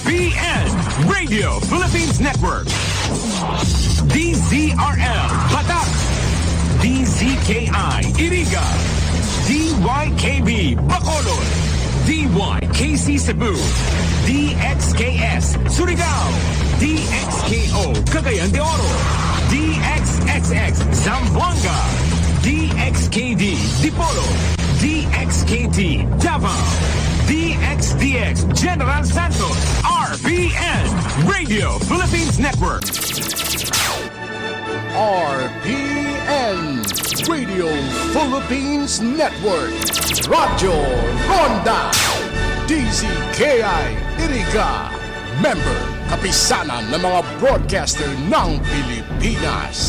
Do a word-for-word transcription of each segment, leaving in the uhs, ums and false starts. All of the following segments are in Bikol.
B N Radio Philippines Network. D Z R L Batak. D Z K I Iriga. D Y K B Bacolod. D Y K C Cebu. D X K S Surigao. D X K O Cagayan de Oro. D X X X Zamboanga. D X K D Dipolog. D X K T Davao. D X D X General Santos. R P N Radio Philippines Network. R P N Radio Philippines Network. Radyo Ronda. D Z K I Iriga. Member, Kapisanan ng mga Broadcaster ng Pilipinas.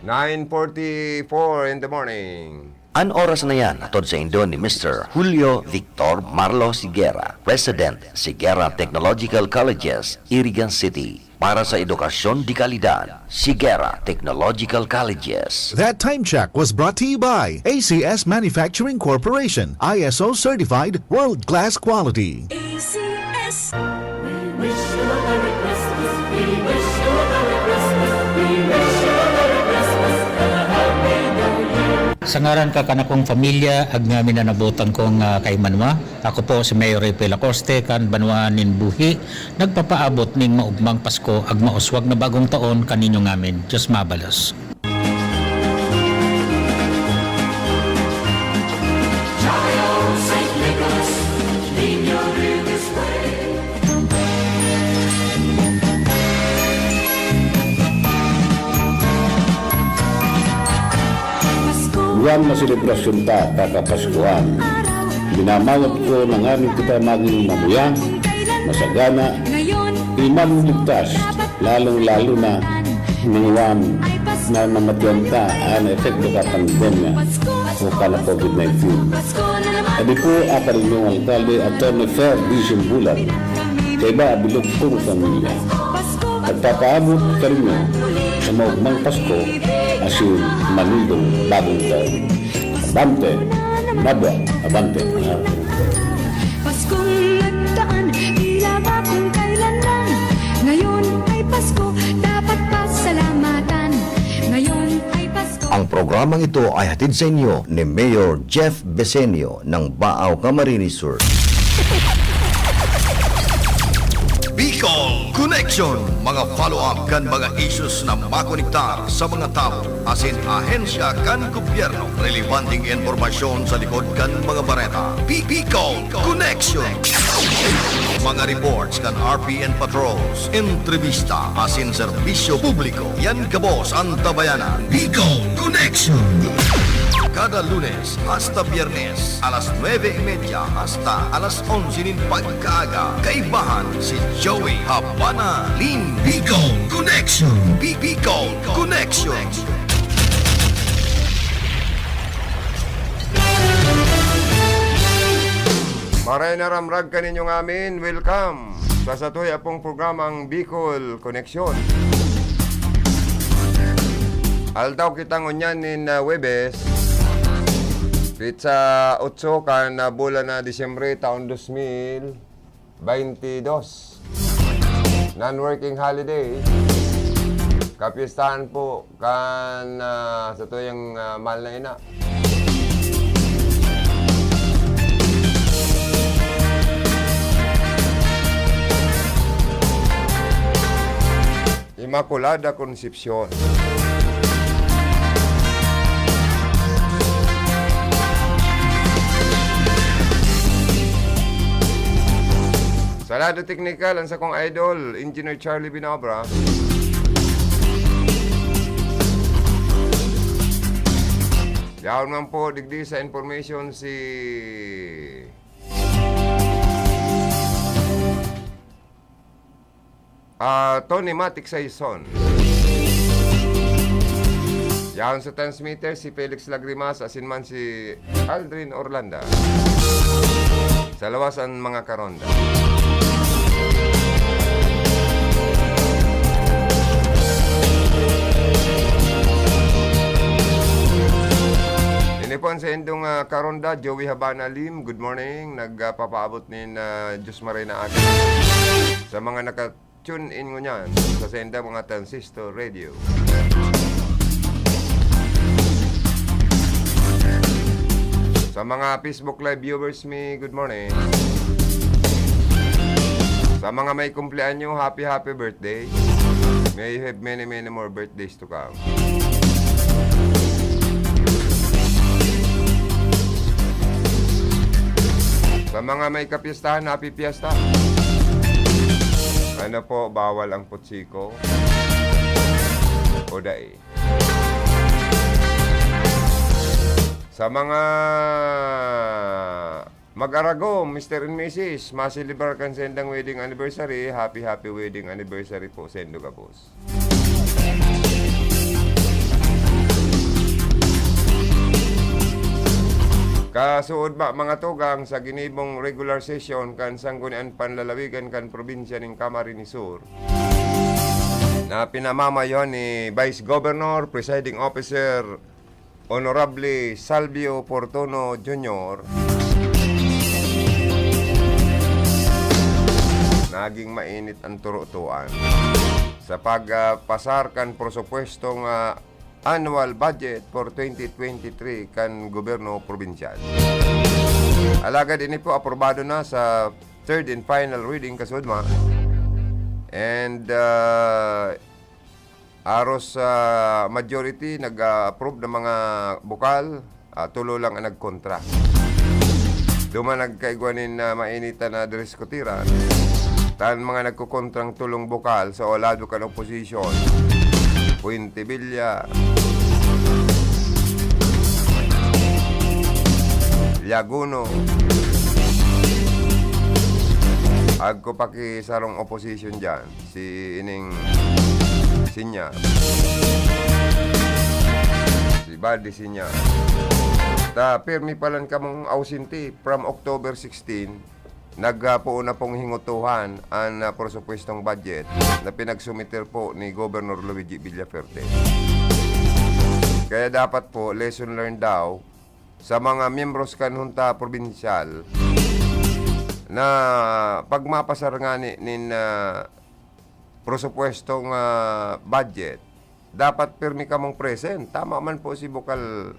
Nine forty-four in the morning. An oras na yan, hatod saindo ni Mister Julio Victor Marlo Sigera, President, Sigera Technological Colleges, Irigan City. Para sa edukasyon de kalidad, Sigera Technological Colleges. That time check was brought to you by A C S Manufacturing Corporation, I S O certified, world-class quality. A C S. We wish you a Merry Christmas. We wish you a Merry Christmas. We wish you a Merry Christmas and a Happy New Year. Sa ngaran ka kan akong pamilya, ag ngamin na nabotan kong, ah, kaimanwa. Ako po si Mayor Ricky Lacoste, kan banwaan nin Buhi. Nagpapaabot nin maogmang Pasko ag mauswag na bagong taon kaninyo ngamin. Diyos mabalos. Duwang na selebrasyon ta, kakapaskuhan. Minamawot ko na nganing kita magin mamuya, masagana, iman ligtas, lalong-lalo na ning uwan na namatian ta an epekto kan pandemya o kan COVID nineteen. Kami po, an inyong alkalde, Attorney Fer Dizon Bulan, kaiba a bilog kong pamilya. Nagpapaabot kaninyo sa maogmang Pasko asin manindong bagong taon. Abante, Nabua, abante. Paskong nagdaan, tila ba kung kailan lang. Ngayon ay Pasko, dapat pasalamatan. Ngayon ay Pasko. Ang programang ito ay hatid sa inyo ni Mayor Jeff Besenio ng Baao, Camarines Sur. Bicol Connection, mga follow-up kan mga issues na makonektar sa mga tawo asin ahensya kan gobyerno. Relebanteng impormasyon sa likod kan mga bareta. Bi-, Bicol Connection. Mga reports kan R P N patrols, entrevista asin serbisyo publiko. Yan gabos an tabayanan. Bicol Connection. Kada Lunes hasta Biyernes, alas nuebe y media hasta alas onse nin pagkaaga, kaibahan si Joey Habana Lin. Bicol Connection. Bi-, Bicol Connection. Maray na ramrag kaninyo ngamin, welcome sa satuya pong programang Bicol Connection. Aldaw kita ngunyan nin, ah, Huwebes, petsa otso kan, ah, bulan na Disyembre, taon dos mil baynte dos. Non-working holiday. Kapistahan po kan, ah, satuyang, ah, mahal na ina. Inmaculada Concepcion. Sa lado teknikal, ang sakong idol, Engineer Charlie Binabra. Yaon man po, digdi sa information si Ah, Tony Matic Saison. Yaon sa transmitter, si Felix Lagrimas, asin man si Aldrin Orlanda. Sa lawas an mga karonda. Ini Ipon sa indong, ah, karonda, Joey Habana Lim, good morning. Nagpapaabot nin, ah, Diyos Maray na Aga. Sa mga naka-tune in ngunyan, sa senda mga transistor radio. Sa mga Facebook Live viewers mi, good morning. Sa mga may kumpleanyo, happy, happy birthday. May you have many, many more birthdays to come. Sa mga may kapistahan, happy fiesta. Ano po, bawal ang putsiko? O dai? Sa mga mag-aragom, Mister and Missus, maselebrar kan sendang wedding anniversary, happy, happy wedding anniversary po, sendo gabos. Kasuod ba, mga tugang, sa ginibong regular session kan Sangguniang Panlalawigan kan Probinsya nin Camarines Sur, na pinamamayohan ni Vice Governor, Presiding Officer, Honorable Salvio Fortuno Junior, naging mainit ang turutuan sa pagpasar kan presupuestong, ah, annual budget for twenty twenty-three kan gobyerno probinsyal. Alagad ini po aprobado na sa third and final reading, kasudma. And, ah, aros sa majority nag-a-approve ng mga bukal, ah, tulo lang ang nagkontra. Duman nagkaigwa nin, ah, mainitan na diskutiran. Tan mga nagkokontrang tulong bukal sa lado kan opposition, Fuentebella, Llaguno, agko pa ki sarong opposition dyan, si ining Siña. Si Baldi Siña. Ta, pirmi palan kamong ausente from October sixteen, nagpoon na pong hingutuhan an, ah, presupuestong budget na pinagsumiter po ni Governor Luigi Villafuerte. Kaya dapat po, lesson learned daw sa mga miyembros kan Hunta Probinsyal na pag mapasar ngani nin, ah, presupuestong, ah, budget, dapat pirmi kamong present. Tama man po si Bukal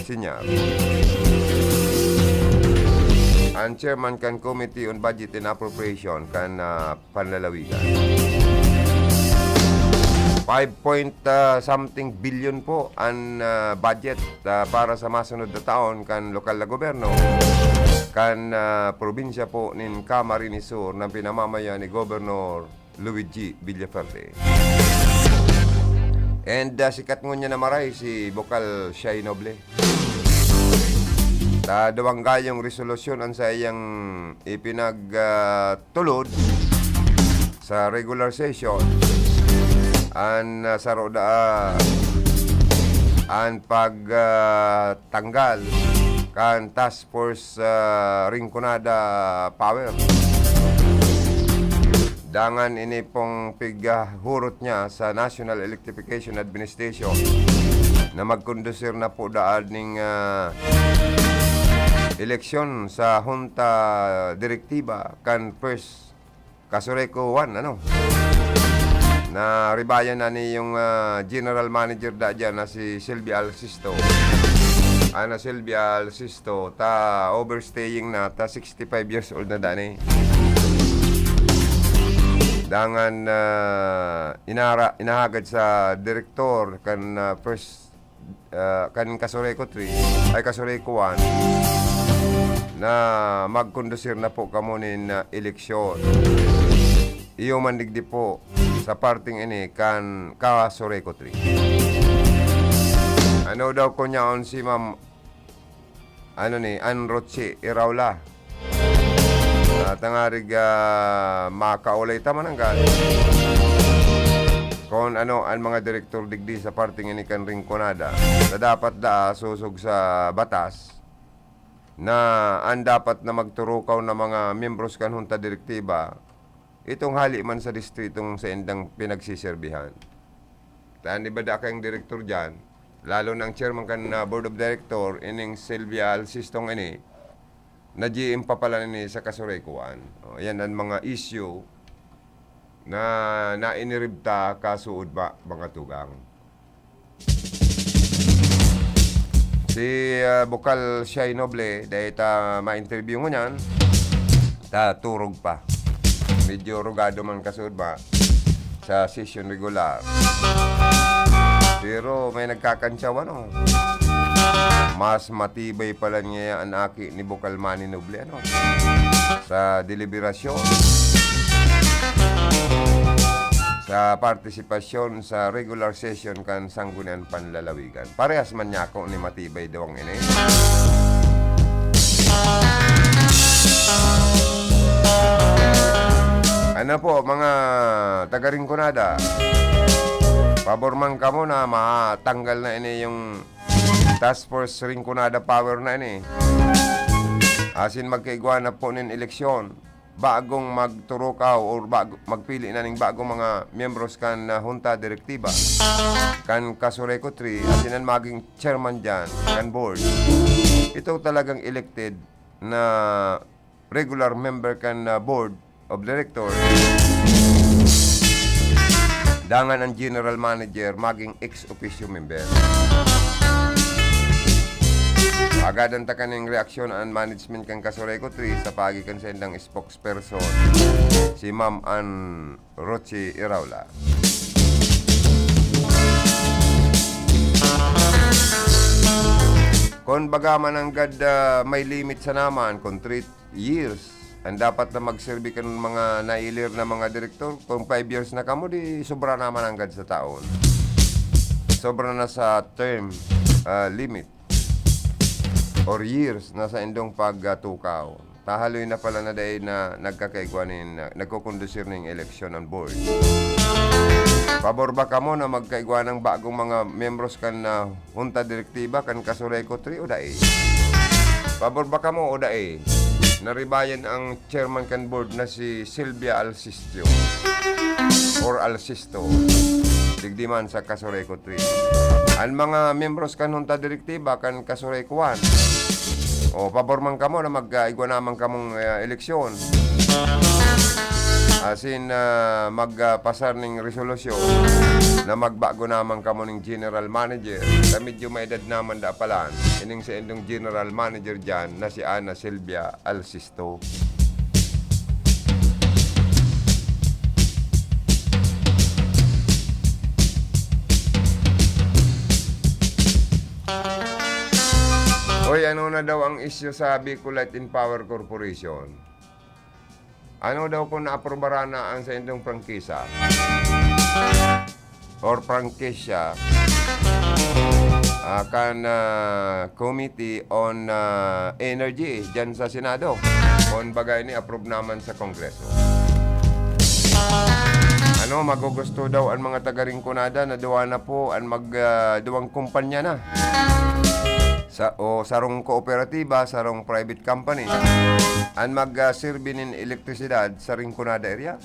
Siña. Ang chairman kan Committee on Budget and Appropriation kan, ah, Panlalawigan. Five point, ah, something billion po ang, ah, budget, ah, para sa masunod na taon kan lokal na gobyerno, kan, ah, probinsya po nin Camarines Sur na pinamamayan ni Governor Luigi Villafuerte. And, ah, sikat ngunyan na maray si Bukal Shai Noble. Ta duwang gayong resolusyon an saiyang ipinag, ah, tulod sa regular session. An, ah, saro da, ah, an pag, ah, tanggal kan Task Force, ah, Rinconada Power. Dangan ini pong pighahurot niya sa National Electrification Administration na magkondusir na po daad ning, ah, eleksyon sa Hunta Direktiba kan First Casureco one, ano? Na ribayan na ni yung, ah, general manager da dyan na si Silvia Alsisto. Ana Silvia Alsisto, ta overstaying na, ta sixty-five years old na dani. Dangan, ah, inara-, inahagad sa direktor kan, ah, first, ah, kan Casureco three, ay, Casureco one, na magkondusir na po kamo nin, ah, eleksyon. Iyo man digdi po sa parting ini kan Casureco three. Ano daw kunyaon si Ma'am ano ni, an Roche Iraula. Ah, tangarig, ah, makaulay ta man ang gani. Kung ano ang mga direktor digdi sa parting ini kan Rinconada, na dapat daa sosog sa batas na ang dapat na magturukaw na mga miyembros kan Hunta Direktiba, itong hali man sa distritong saindang pinagsiserbihan. Ta an iba da kayong direktor diyan, lalo na ang chairman kan, ah, board of director, ining Sylvia Alsistong ini, na-G M pa pala ini sa Kasurekoan. O, yan ang mga issue na nainirib ta kasuod ba, mga tugang. Si, ah, Bukal Shai Noble, dahil ta ma-interview ngunyan, ta turog pa. Medyo rugado man kasuod ba sa session regular. Pero may nagkakantsaw, ano? Mas matibay pala niya an aki ni Bukal Manny Noble, ano? Sa deliberasyon, sa partisipasyon sa regular session kan Sangguniang Panlalawigan. Parehas man niya ako ni matibay daw ang ini. Ano po, mga taga Rinconada? Pabor man kamo na matanggal na ini yung Task Force Rinconada Power na ini. Asin magkaigwa na po nin eleksyon. Bagong magturukaw or bago, magpili na ning bagong mga miyembros kan, ah, Junta Direktiba, kan Kasureco three, asin an maging chairman diyan, kan board. Ito talagang elected na regular member kan, ah, board of director, dangan ang general manager maging ex officio member. Agadan ta kaning reaksyon an management kan Kasureco three sa paagi kan saindang spokesperson, si Ma'am Ann Roche Iraula. Kun baga mananggad, ah, may limit sana man, kun three years, ang dapat na magserbi kan mga nailir na mga direktor, kung five years na kamo, di sobra na mananggad sa taon. Sobra na sa term, ah, limit or years na saindong pagtukaw. Tahaloy na pala na dai na nagkakaigwa nin, na, nagkokondusir ning eleksyon ang board. Pabor ba kamo na magkaigwa ng bagong mga miyembros kan, ah, Junta Direktiba kan Kasureco three o dai? Pabor ba kamo o dai? Naribayan ang chairman kan board na si Sylvia Alsistio or Alsisto, digdi man sa Kasureco three. An mga miyembros kan Junta Direktiba kan Kasureco one, o pabor man kamo na mag-, ah, igwa naman kamong, ah, eleksyon? Asin, ah, mag, ah, pasar ning resolusyon na magbago naman kamo ning general manager. Ta medyo may edad naman da palan ining saindong general manager diyan na si Ana Silvia Alsisto. Hoy, ano na daw ang isyu sa Bicol Light and Power Corporation? Ano daw kung naaprobaran na ang saindong prangkisa? Or prangkisya, ah, kan, ah, Committee on, ah, Energy diyan sa Senado. Kung baga ini approve naman sa Kongreso. Ano, magugusto daw ang mga taga Rinconada na duwa na po ang mag, ah, duwang kumpanya na. Sa, o sarong kooperatiba, sarong private company, ang mag, ah, sirbi nin elektrisidad sa Rinconada area.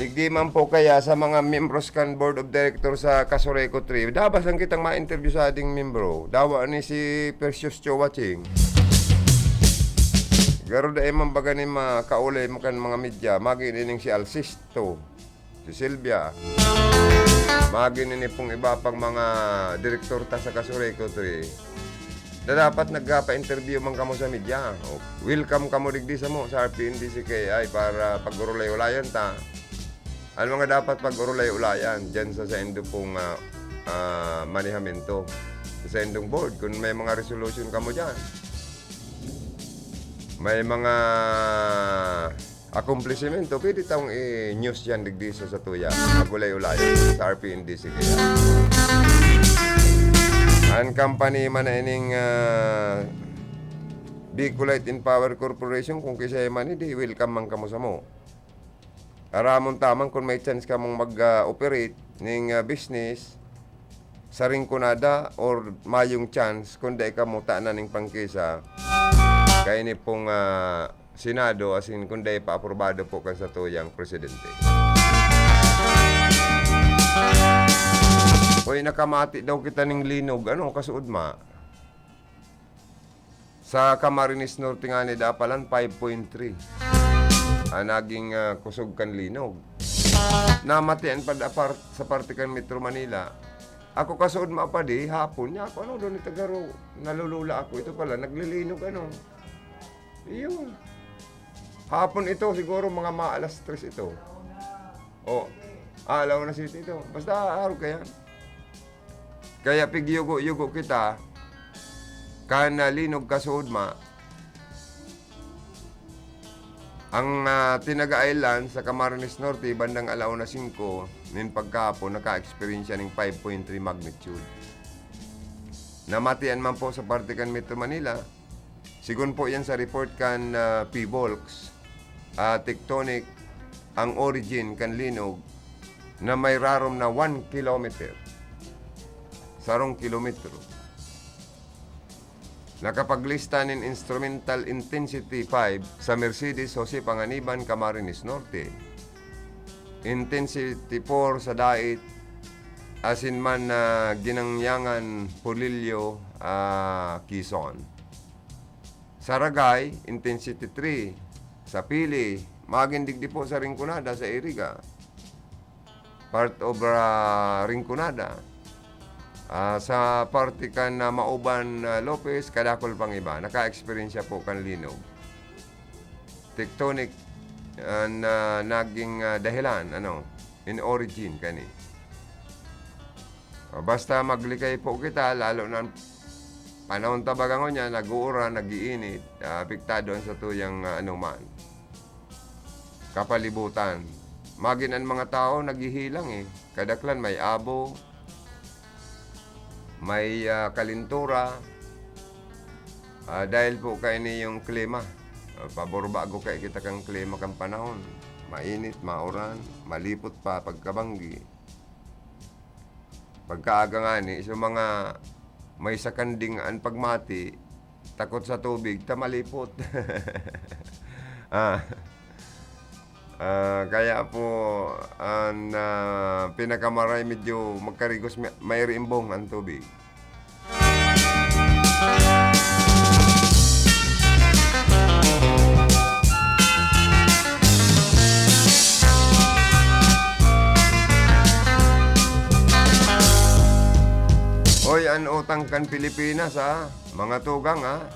Digdi man po kaya sa mga miyembros kan Board of Director sa Kasureco three, dabas lang kitang ma-interview sa ating miyembro. Dawa ni si Percius Cho Watching. Garo dai man baga ni makaulay mo kan mga media, magin ining si Alsisto, si Silvia. Magin ini pong iba pang mga direktor ta sa Kasureco three. Na dapat nagpa-interview man kamo sa media. O, welcome kamo digdi samo sa R P N D C K I para pag-urulay-ulayan ta. Ano nga dapat pag-urulay-ulayan diyan sa saindo pong, ah, ah, manehamento, sa saindong board, kung may mga resolution kamo diyan? May mga akomplisimento, pwede tawong i-news yan digdi sa satuya. Mag-ulay-ulayan sa R P N D C kaya. An company man na ining, ah, Bicolite and Power Corporation, kung kisay man, hindi, welcome man kamo samo. Aramon taman kung may chance kamong mag, ah, operate ning, ah, business sa Rinconada or mayong chance kung dai kamo tanan ning prangkisa, kaini pong, ah, Senado, asin kung dai pa aprobado po kan satuyang presidente. Uy, nakamati daw kita ning linog. Ano, kasuod ma? Sa Camarines Norte ngani, dapalan five point three. Ah, naging, ah, kusog kan linog. Namatian pa da par-, sa parte kan Metro Manila. Ako kasuod mapadi, hapon niya ako, ano daw ni Tagaro, nalulula ako. Ito pala, naglilinog, ano. Iyon. Hapon ito, siguro mga ma-, alas tres ito. O, ah, alauna siti ito. Basta araw kaya. Kaya pigyugo-yugo kita, kan, ah, linog kasuod ma. Ang, ah, Tinaga Island sa Camarines Norte, bandang alauna singko nin pagkahapon, naka-eksperyensya ning five point three magnitude. Namatian man po sa parte kan Metro Manila, sigon po yan sa report kan, ah, PHIVOLCS, ah, tectonic ang origin kan linog na may rarom na one kilometer. Sarong kilometro. Nakapaglista nin instrumental intensity five sa Mercedes Jose Panganiban, Camarines Norte, intensity four sa Dait, asin man na Ginangyangan, Polillo, ah, Quezon. Sa Ragay, intensity three. Sa Pili, magin digdi po sa Rinconada, sa Iriga. Part of, ah, Rinconada. Ah, sa parte kan, ah, Mauban, ah, Lopez, kadakul pang iba. Naka-eksperyensya po kan linog. Tectonic, ah, na naging, ah, dahilan, ano, in origin kani. Ah, basta maglikay po kita, lalo na ang panahon ta baga ngunyan, nag-uuran, nag-iinit, ah, apektado an satuyang, ah, ano man, kapalibutan. Magin an mga tao naghihilang, eh. Kadaklan may abo, may, ah, kalintura, ah, dahil po kaini yung klima. Ah, pabor bago kaya kita kan klima kan panahon. Mainit, mauran, malipot pa pagkabanggi. Pagkaaga ngani, so mga may sakanding an pagmati, takot sa tubig, ta malipot. Ah. Ah, kaya po, an, ah, pinakamaray medyo magkarigos, may, may riimbong an tubig. Oy, an utang kan Pilipinas, ah, mga tugang, ah.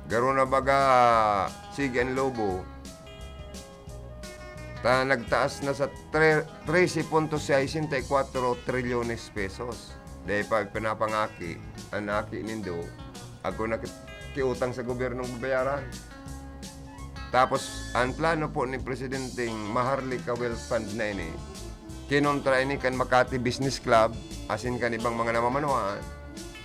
Garo na baga, sige an lobo. Ta nagtaas na sa tre-, trese punto sesenta y kuwatro trilyones pesos. Dai pa pinapangaki an aki nindo, ago na ki-, kiutang sa gobyernong babayaran. Tapos, ang plano po ni Presidenteng Maharlika Wealth Fund na ini, kinontra ini kan Makati Business Club, asin kan ibang mga namamanuan,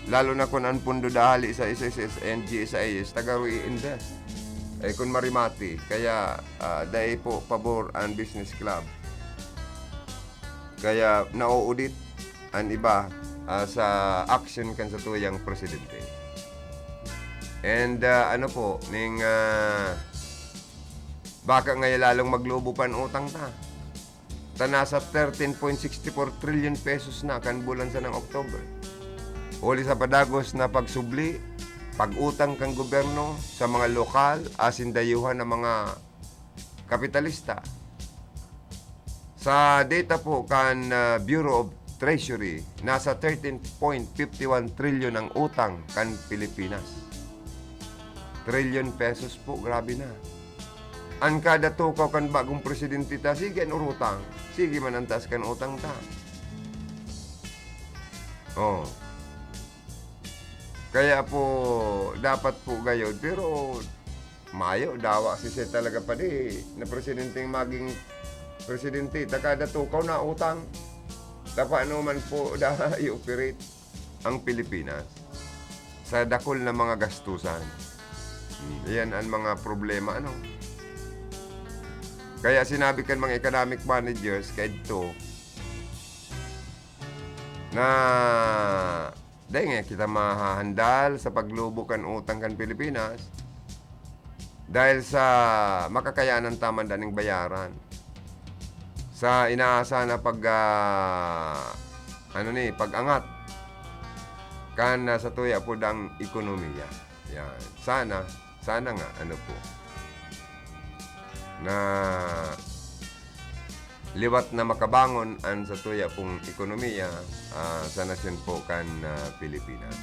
lalo na kun an pondo dahali sa S S S and G S I S, taga ro i-invest. Eh, kun marimati, kaya, ah, dai po pabor an business club. Kaya nao-audit an iba, ah, sa action kan satuyang presidente. And, ah, ano po, ning, ah, baka ngaya lalong maglobo pa an utang ta. Ta nasa thirteen point sixty four trillion pesos na kan bulan sanang October. Huli sa padagos na pagsubli, pag-utang kan gobyerno sa mga lokal asin dayuhan na mga kapitalista. Sa data po kan, ah, Bureau of Treasury, nasa thirteen point fifty one trillion ang utang kan Pilipinas. Trillion pesos po, grabe na. An kada tukaw kan bagong presidente ta, sige an urutang. Sige man an taas kan utang ta. Oh. Kaya po, dapat po gayod, pero mayo, dawa si siya talaga pa di na presidenteng maging presidente ta, kada tukaw na utang. Tapano man po da i-operate ang Pilipinas sa dakul na mga gastusan. Hmm, iyan ang mga problema, ano? Kaya sinabi kan mga economic managers kaidto na dai nga kita mahahandal sa paglubo kan utang kan Pilipinas dahil sa makakayanan ta man daning bayaran sa inaasa na pag, ah, ano ni, pag-angat kan, ah, sa tuya po dang ekonomiya. Yan. Sana, sana nga, ano po, na liwat na makabangon an sa tuya pong ekonomiya, ah, sa nasyon po kan, ah, Pilipinas.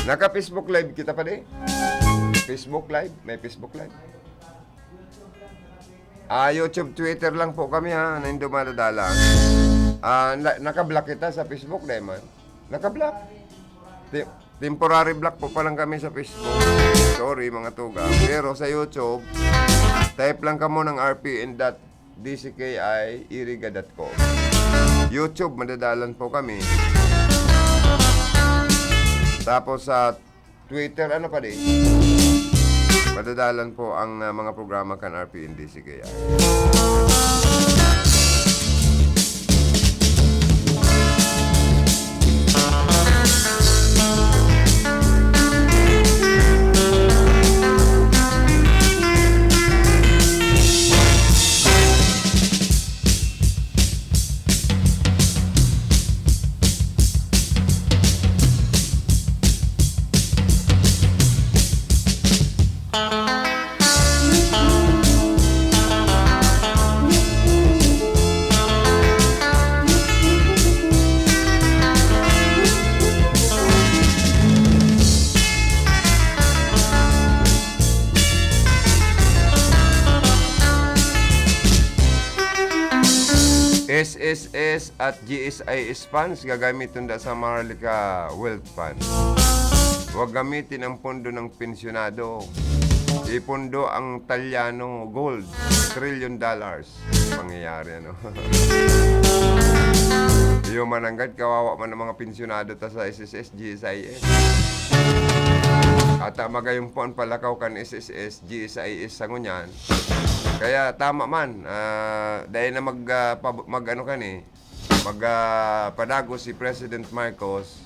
Naka-Facebook Live kita pa di? Facebook Live? May Facebook Live? Ah, YouTube, Twitter lang po kami, ha, na yung dumadadala. Ah, na-, naka-block kita sa Facebook, dai man. Naka-block. Ti-, temporary block po pa lang kami sa Facebook. Sorry, mga tugang. Pero sa YouTube, type lang kamo ng R P N dot D C K I Iriga dot com. YouTube, madadalan po kami. Tapos sa Twitter, ano pa di? Madadalan po ang, ah, mga programa kan R P N D C K I. S S S at G S I S funds gagamiton da sa Maharlika Wealth Fund. Huwag gamitin ang pondo ng pensyonado. Ipondo ang Talyano Gold, trillion dollars. Pangyayari, ano? Iyo mananggad, kawawa man ang mga pensyonado ta sa S S S, G S I S. At, ah, magayon po ang palakaw kan S S S, G S I S sa ngunyan. Kaya tama man, ah, dai na mag, ah, pab-, mag-ano kan eh, mag, ah, padago si President Marcos.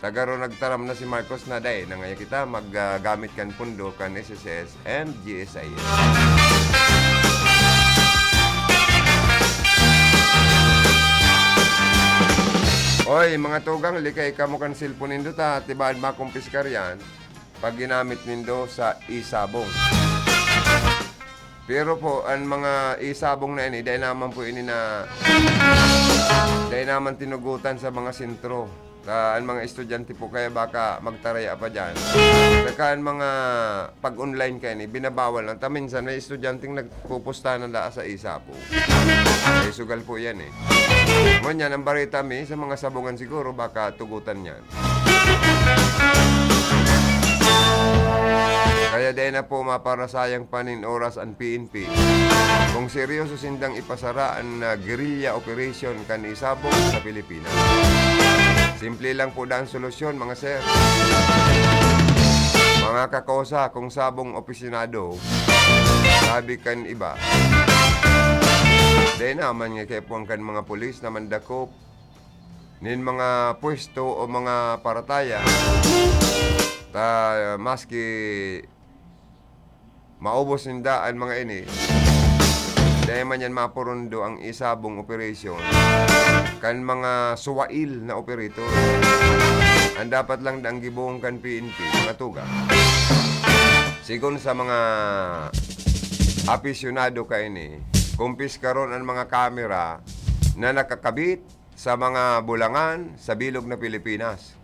Sa garo nagtaram na si Marcos na dai na ngaya kita mag, ah, gamit kan pundo kan S S S and G S I S. Oy, mga tugang, likay kamo kan cellphone nindo ta, tibaad makumpiskar yan pag ginamit nindo sa e-sabong. Pero po, ang mga e-sabong na ini, dai naman po ini na, dai naman tinugutan sa mga sentro. Ka, ang mga estudyante po kaya baka magtaraya pa dyan. Saka ang mga pag-online kaini, binabawal lang. Ta minsan may estudyanteng nagpupusta na la sa e-sabong. Ay, sugal po yan eh. Ngunyan, ang bareta mi, sa mga sabungan siguro, baka tugutan yan. Kaya dai na po maparasayang pa nin oras an P N P. Kung seryoso sindang ipasara an, ah, guerrilla operation kan e-sabong sa Pilipinas. Simple lang po daan solusyon, mga sir. Mga kakosa, kung sabong opisinado, sabi kan iba, dai naman nga kaipuhan kan mga pulis na mandakop nin mga pwesto o mga parataya, ta maski maubos ninda an mga ini, dai man yan mapurundo ang e-sabong operation kan mga suwail na operator. Ang dapat lang dang gibohon kan P N P, mga tugang. Sigon sa mga apisyonado kaini, kumpiskaron an mga kamera na nakakabit sa mga bulangan sa bilog na Pilipinas.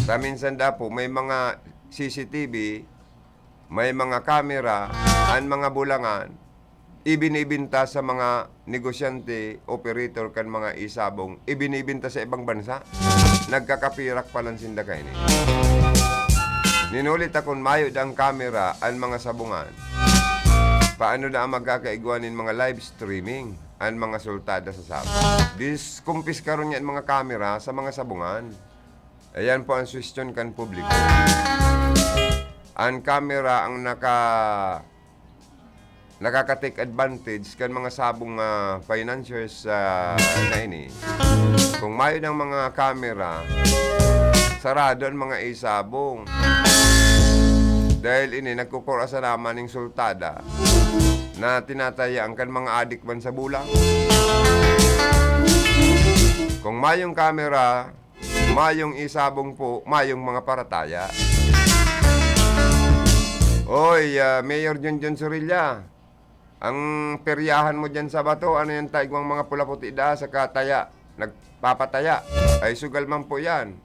Sa minsan dapo, may mga C C T V, may mga kamera, an mga bulangan, ibinibinta sa mga negosyante, operator kan mga isabong, ibinibinta sa ibang bansa. Nagkakapirak pa lang sinda kaini. Ninuli ta kun mayo dang kamera an mga sabungan, paano na ang magkakaigwa nin mga live streaming an mga sultada sa sabong? Diskumpiskaron niya an mga kamera sa mga sabungan. Ayan po ang suwestyon kan publiko. An kamera ang naka-, nakaka-take advantage kan mga sabong, ah, financiers, ah, na ini. Kung mayo nang mga kamera, sarado an mga isabong. Dahil ini nagkukura sa naman ning sultada na tinatayaan kan mga adik man sa bulang. Kung mayong kamera, mayong isabong po, mayong mga parataya. Oy, ah, Mayor Junjun Sorilla, ang peryahan mo dyan sa bato, ano yan, taigwang mga pula-puti da, saka taya, nagpapataya. Ay, sugal man po yan.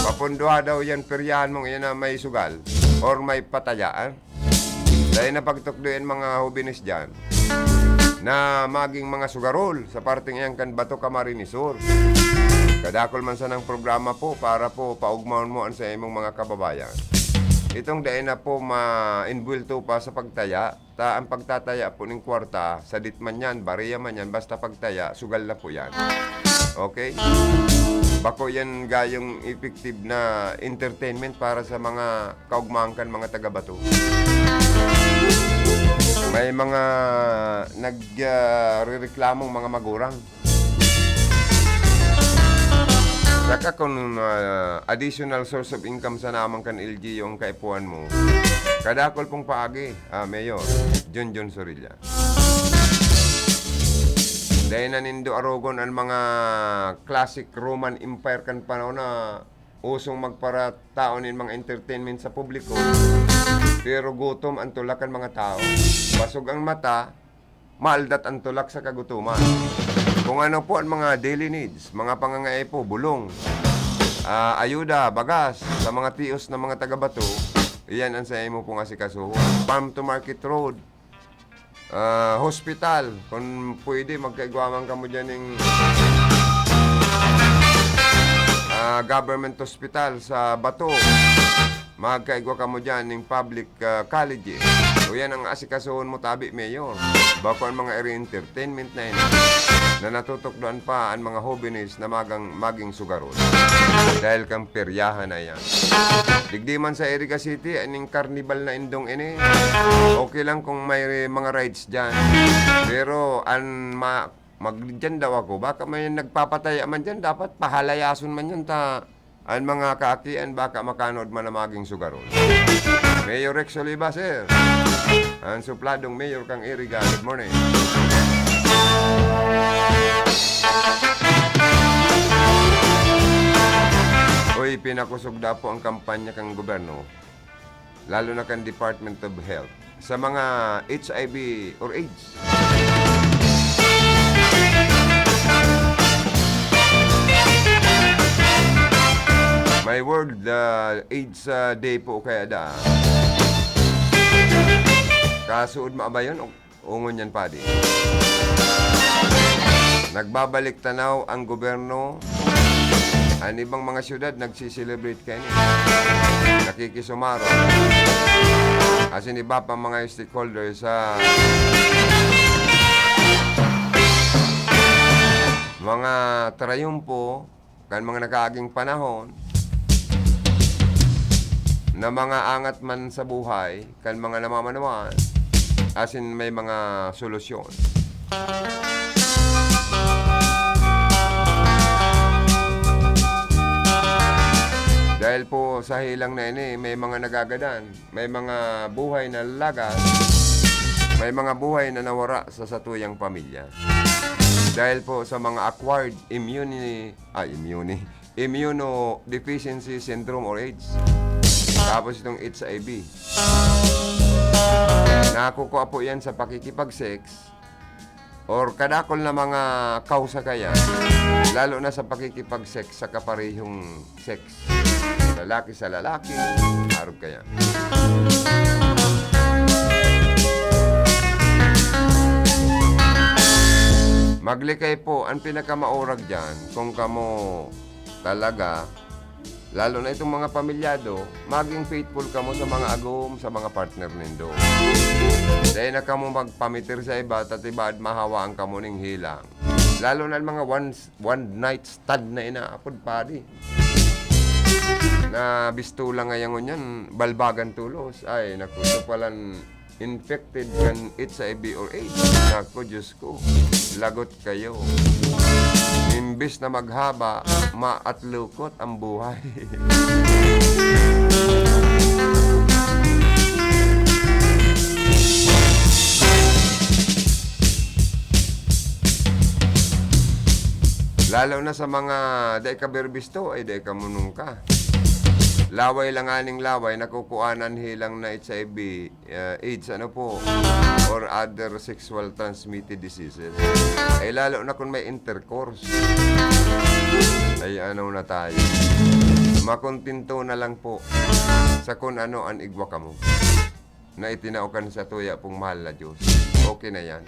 Papunduha daw yan, peryahan mong iyan na may sugal or may patayaan. Dahil napagtukdo yan mga hobines dyan na maging mga sugarol sa parteng iyan kan Bato, Camarines Sur. Kadakol man sanang programa po para po paugmahon mo an sa imong mga kababayan. Itong dai na po ma-inbuwelto pa sa pagtaya, ta ang pagtataya po ning kwarta, sadit man yan, bareya man yan, basta pagtaya, sugal na po yan. Okay? Bako yan gayong effective na entertainment para sa mga kaugmahan kan mga taga-Bato. May mga nag, ah, rereklamong mga magurang. Saka kung, ah, additional source of income sana man kan L G U ang kaipuhan mo, kadakol pong paagi, ah, Mayor Junjun Sorilla. Dai na nindo arogon an mga classic Roman Empire kan panahon na usong magparataon nin mga entertainment sa publiko. Pero gutom an tulak kan mga tao. Basog ang mata, maaldat an tulak sa kagutoman. Kung ano po an mga daily needs, mga pangangaipo, bulong, ah, ayuda, bagas sa mga tios na mga taga-Bato, iyan an sa imo pong asikasuhon. Farm to market road, ah, hospital, kung pwede, magkaigwa man kamo dyan ning, ah, government hospital sa Bato. Magkaigwa kamo dyan ning public, ah, colleges. O yan ang asikasuhon mo tabi, Mayor. Bako ang mga eri-entertainment na yun na natutukdoan pa ang mga hobines na magang, maging sugarol. Dahil kang peryahan na yan. Digdi man sa Iriga City, aning carnival na indong ini. Okay lang kung may mga rides dyan. Pero an ma-, mag-, dyan daw ako, baka may nagpapataya man dyan, dapat pahalayason man yan ta an mga kaakian, baka makanood man na maging sugarol. Mayor Rex Oliva, sir. Ang supladong mayor kang Iriga. Good morning. Uy, pinakusog daw po ang kampanya kang gobyerno, lalo na kan Department of Health, sa mga H I V or AIDS. May World, ah, AIDS, ah, Day po kaya da. Kasuod maabayon o ungon yan, padi? Nagbabalik tanaw ang gobyerno. An ibang mga syudad nagsiselebrate kaini. Nakikisumaro. Asin iba pa mga stakeholders sa mga trayumpo kan mga nakaaging panahon na mga angat man sa buhay kan mga namamanuan, asin may mga solusyon. Dahil po sa helang na ini, may mga nagagadan, may mga buhay na lagas, may mga buhay na nawara sa satuyang pamilya. Dahil po sa mga acquired immune-, ah, immune, immunodeficiency syndrome or AIDS. Tapos itong H I V. Nakukua po yan sa pakikipag-sex or kadakul na mga kausa kaya, lalo na sa pakikipag-sex sa kaparehong sex. Lalaki sa lalaki, arog kaya. Maglikay po, ang pinakamaurag dyan, kung kamo talaga, lalo na itong mga pamilyado, maging faithful kamo sa mga agom, sa mga partner nindo. Dai na kamo magpamitir sa iba, ta tibaad mahawaan kamo ning hilang. Lalo na ang mga one, one night stand na inaapod, padi. Na bisto lang ngayon ngunyan, balbagan tulos. Ay, naku, ito palan infected kan H I V or AIDS. Naku, Diyos ko, lagot kayo. Imbis na maghaba, maatlukot ang buhay. Lalo na sa mga dai ka berbisto, ay dai ka munong ka. Laway lang aning laway, nakukuanan hilang na H I V, ah, AIDS, ano po, or other sexual transmitted diseases. Ay lalo na kung may intercourse. Ay ano na tayo. Makontento na lang po sa kung ano ang igwa kamo na itinao kan satuya pong mahal na Diyos. Okay na yan.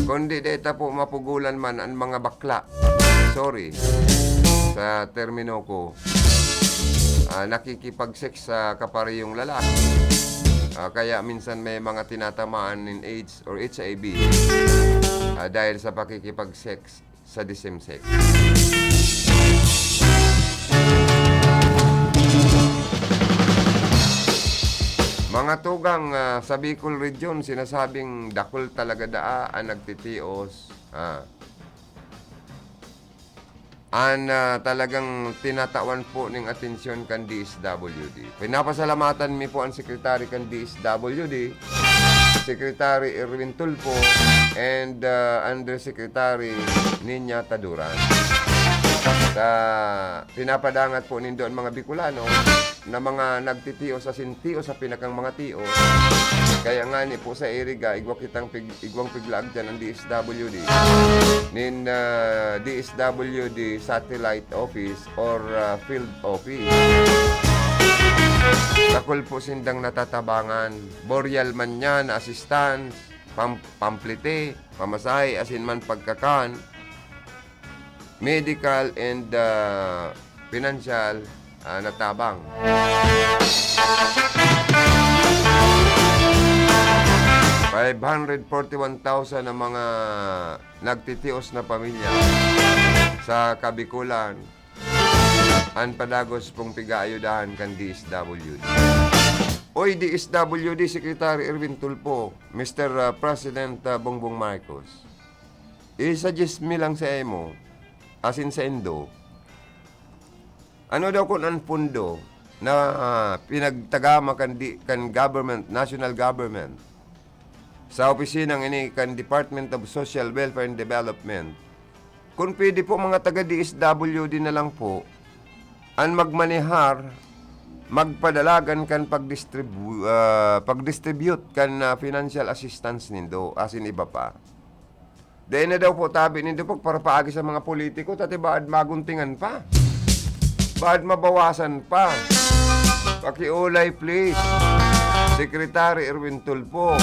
Kundi dai ta po mapugulan man ang mga bakla. Sorry. Sa termino ko, ah, nakikipag-sex sa kaparehong lalaki. Ah, kaya minsan may mga tinatamaan nin AIDS or H I V, ah, dahil sa pakikipag-sex sa the same sex. Mga tugang, ah, sa Bicol Region, sinasabing dakul talaga daa ang nagtitios, ah, an, ah, talagang tinatawan po ning atensyon kan D S W D. Pinapasalamatan mi po ang secretary kan D S W D, Secretary Erwin Tulfo, and, ah, Undersecretary Niña Taduran. Sa pinapadangat po nindo ang mga Bicolano na mga nagtitios asin tios sa pinakang mga tios. Kaya ngani po sa Iriga, igwa kitang pig-, igwang piglaag dyan ang D S W D. Nin, ah, D S W D satellite office or, ah, field office. Dakul po sindang natatabangan. Burial man yan, assistance, pam-, pamplete, pamasahe, asin man pagkakan, medical and, ah, financial, ah, na tabang. Five hundred forty-one thousand ang mga nagtitios na pamilya sa Kabikulan, an padagos pong pigaayudahan kan D S W D. Oy, D S W D Secretary Erwin Tulfo, Mister, ah, President, ah, Bongbong Marcos, i-suggest mi lang sa imo, asin saindo, ano daw kun an pondo na, ah, pinagtagama kan di-, kan government, national government, sa opisinang ini kan Department of Social Welfare and Development, kun pwede po, mga taga D S W D na lang po an magmanehar, magpadalagan kan pagdistribu-, ah, pagdistribute kan, ah, financial assistance nindo, asin iba pa. Dai na daw po tabi nindo pagparapaagi sa mga politiko, ta tibaad maguntingan pa. Baad mabawasan pa. Pakiolay, please. Secretary Erwin Tulfo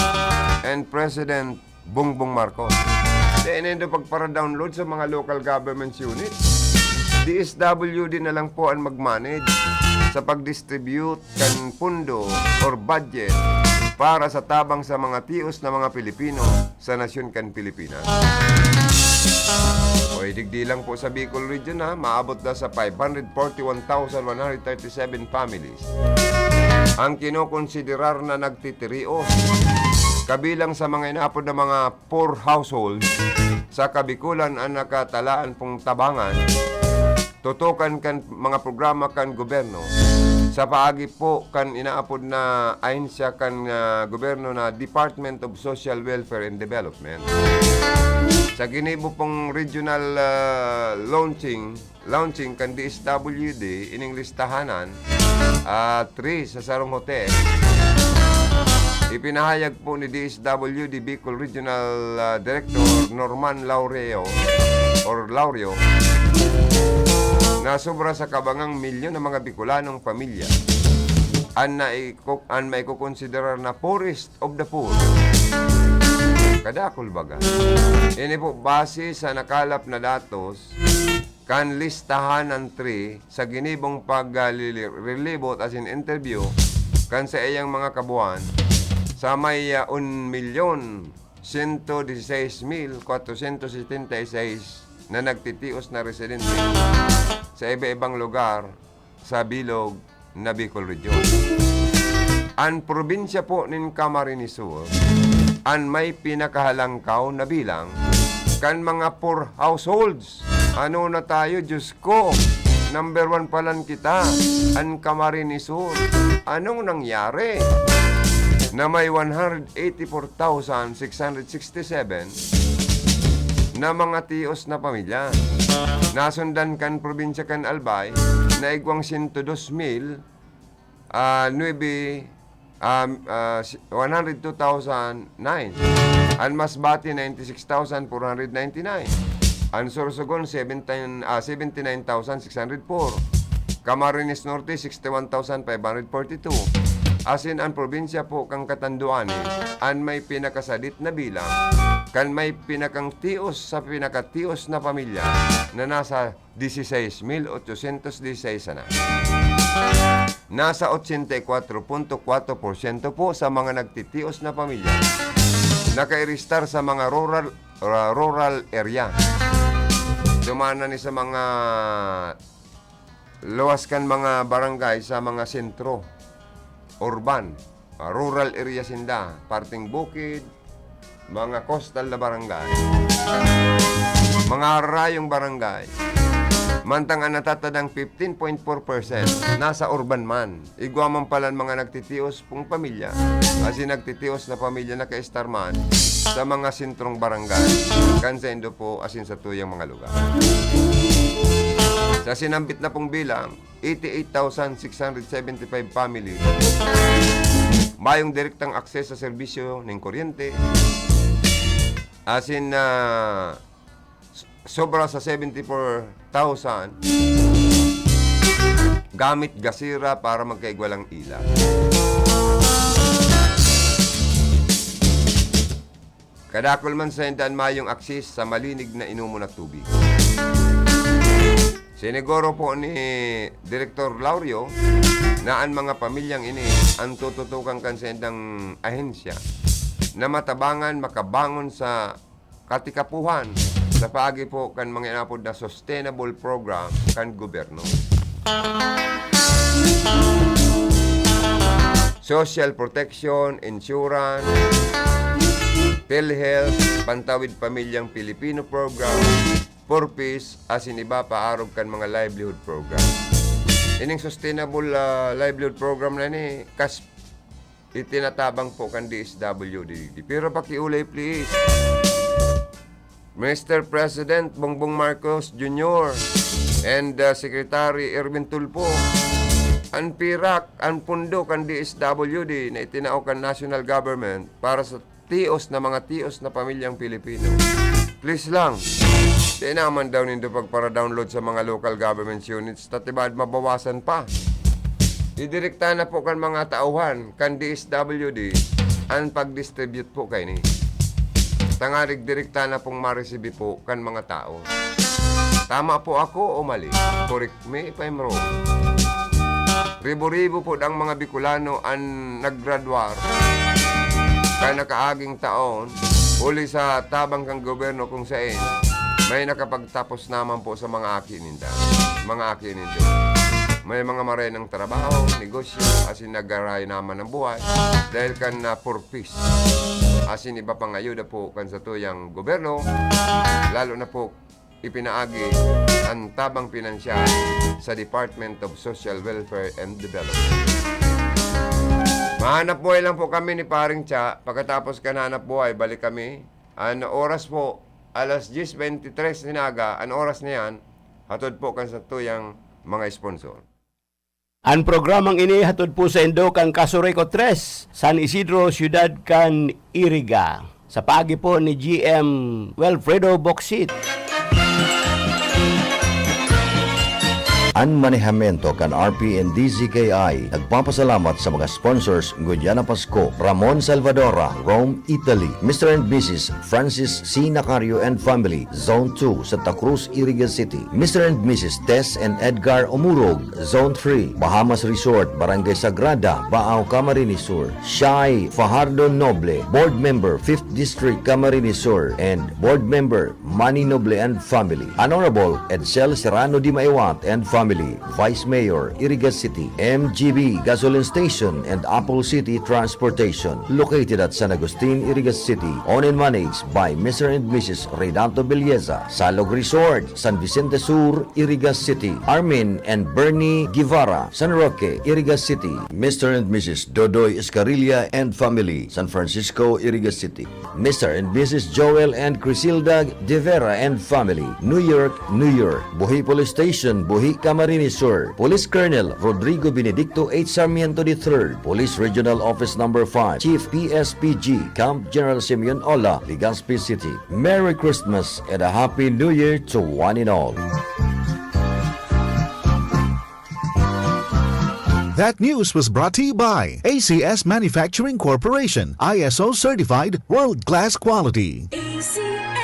and President Bongbong Marcos. Dai nindo pagpara-download sa mga local government unit. D S W D na lang po ang mag-manage sa pag-distribute kan pundo or budget para sa tabang sa mga tios na mga Pilipino sa nasyon kan Pilipinas. Oy, digdi lang po sa Bicol Region, ha, maabot na sa five hundred forty-one thousand one hundred thirty-seven families ang kinokonsiderar na nagtitirios. Kabilang sa mga inaapod na mga poor households sa Kabikulan ang nakatalaan pong tabangan, tutukan kan mga programa kan gobyerno sa paagi po kan inaapod na ahensya kan, ah, gobyerno na Department of Social Welfare and Development. Sa ginibo pong regional, ah, launching, launching kan D S W D, ining listahanan, ah, three sa sarong hotel. Ipinahayag po ni D S W D Bicol Regional, ah, Director Norman Laureo or Laurio na sobra sa kabangang milyon ng mga Bicolanong pamilya an naiko-, an maikokonsiderar na poorest of the poor. Kadakul baga. Ini po base sa nakalap na datos kan listahan ng three sa ginibong pag, ah, lili-, rilibot asin interview kan saiyang mga kabuhan sa may, ah, un milyon sento disisais mil kwatrosyentos setenta y seis na nagtitios na residente sa iba-ibang lugar sa bilog na Bicol Region. An probinsya po nin Camarines Sur an may pinakahalangkaw na bilang kan mga poor households. Ano na tayo, Diyos ko? Number one pa lang kita, an Camarines Sur. Anong nangyari? Na may one hundred eighty-four thousand six hundred sixty-seven na mga tios na pamilya. Nasundan kan probinsya kan Albay na igwang sento dos mil, ah, nuebe, um, ah, si-, one hundred two thousand nine. An Masbate, ninety-six thousand four hundred ninety-nine. An Sorsogon, seventeen, ah, seventy-nine thousand six hundred four. Camarines Norte, sixty-one thousand five hundred forty-two. Asin an probinsya po kan Catanduanes, an may pinakasadit na bilang, kan may pinakang tios sa pinakatios na pamilya na nasa dieciséis mil ochocientos dieciséis sana. Nasa ochenta y cuatro punto cuatro por ciento po sa mga nagtitios na pamilya nakairistar sa mga rural, ra-, rural area. Duman na ni sa mga luwas kan mga barangay sa mga sentro, urban, ah, rural area sinda, parteng bukid, mga coastal na barangay, mga harayong barangay. Mantang an natatadang fifteen point four percent nasa urban man. Igwa man palan mga nagtitios pong pamilya, asin nagtitios na pamilya nakaistar man sa mga sentrong barangay kan saindo po asin sa tuyang mga lugar. Sa sinambit na pong bilang, eighty-eight thousand six hundred seventy-five families mayong direktang akses sa serbisyo ning kuryente, asin, ah, s-, sobra sa seventy-four thousand gamit gasira para magkaigwa lang ila. Kadakul man sa inda an mayong akses sa malinig na inomon na tubig. Siniguro po ni Direktor Laurio na an mga pamilyang ini an tututukan kan saindang ahensya na matabangan makabangon sa katikapuhan sa paagi po kan mga inapod na sustainable program kan gobyerno. Social protection, insurance, PhilHealth, Pantawid Pamilyang Pilipino Program, Purpose, asin iba pa arog kan mga livelihood program. Ining sustainable, ah, livelihood program na ini, kas itinatabang po kan D S W D. Pero pakiulay, please. Mister President Bongbong Marcos Junior and, uh, Secretary Erwin Tulfo, an pirak, an pundo kan D S W D na itinao kan national government para sa tios na mga tios na pamilyang Pilipino. Please lang, di naman daw nindo pagpara-download sa mga local government units, ta tibaad mabawasan pa. Idirekta na po kan mga tauhan kan D S W D an pag-distribute po kaini. Tangarig direkta na pong maresibi po kan mga tao. Tama po ako o mali? Correct me if I'm wrong. Ribo-ribo po ang mga Bicolano an naggraduar kan nakaaging taon, huli sa tabang kan gobyerno kung saen may nakapagtapos naman po sa mga aki ninda, mga aki nindo. May mga maray ng trabaho, negosyo, asin nagarayo naman ng buhay dahil kan, ah, purpose. Asin iba pang ayuda po kan satuyang gobyerno, lalo na po ipinaagi an tabang pinansyal sa Department of Social Welfare and Development. Mahanap buhay lang po kami ni Paring Cha. Pagkatapos kan hanap buhay, balik kami. An oras po, Alas diyes beintitres nin aga, an oras na yan, hatod po kan satuyang mga sponsor. An programang ini hatod po saindo kan Casureco tres, San Isidro, siyudad kan Iriga. Sa paagi po ni G M Wilfredo Bocsit. An manehamiento kan R P and D Z K I nagpapasalamat sa mga sponsors ngunyan na Pasko: Ramon Salvadora, Rome, Italy; Mister and Missus Francis C. Nacario and family, Zone two, Santa Cruz, Iriga City; Mister and Missus Tess and Edgar Omurog, Zone three, Bahamas Resort, Barangay Sagrada, Baao, Camarines Sur; Shai Fajardo Noble, Board Member, Fifth District, Camarines Sur, and Board Member, Manny Noble and family; Honorable Edsel Serrano de Maewat and family, Vice Mayor, Iriga City; M G B Gasoline Station and Apple City Transportation, located at San Agustin, Iriga City, owned and managed by Mister and Missus Renato Belleza; Salog Resort, San Vicente Sur, Iriga City; Armin and Bernie Guevara, San Roque, Iriga City; Mister and Missus Dodoy Escarilla and family, San Francisco, Iriga City; Mister and Missus Joel and Crisilda De Vera and family, New York, New York; Buhi Police Station, Buhi, Camarines Sur; Police Colonel Rodrigo Benedicto H. Sarmiento the third, Police Regional Office Number five, Chief P S P G, Camp General Simeon Ola, Legazpi City. Merry Christmas and a Happy New Year to one and all. That news was brought to you by A C S Manufacturing Corporation, I S O certified, world-class quality. A C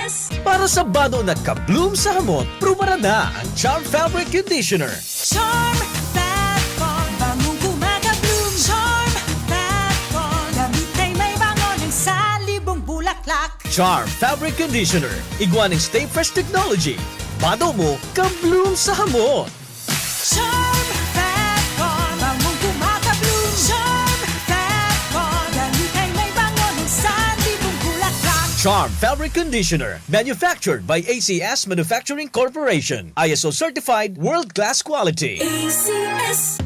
S. Para sa bado na ka-bloom sa hamot, prubaran na ang Charm Fabric Conditioner. Charm Fab Con, bangong kumaka-bloom. Charm Fab Con, damit ay may bango ng salibong bulaklak. Charm Fabric Conditioner, igwa nin Stay Fresh Technology. Bado mo, ka-bloom sa hamot. Charm Fab Con, bangong kumaka-bloom. Charm Fab Con, damit ay may bango ng salibong bulaklak. Charm Fabric Conditioner, manufactured by A C S Manufacturing Corporation. I S O certified, world-class quality. A C S.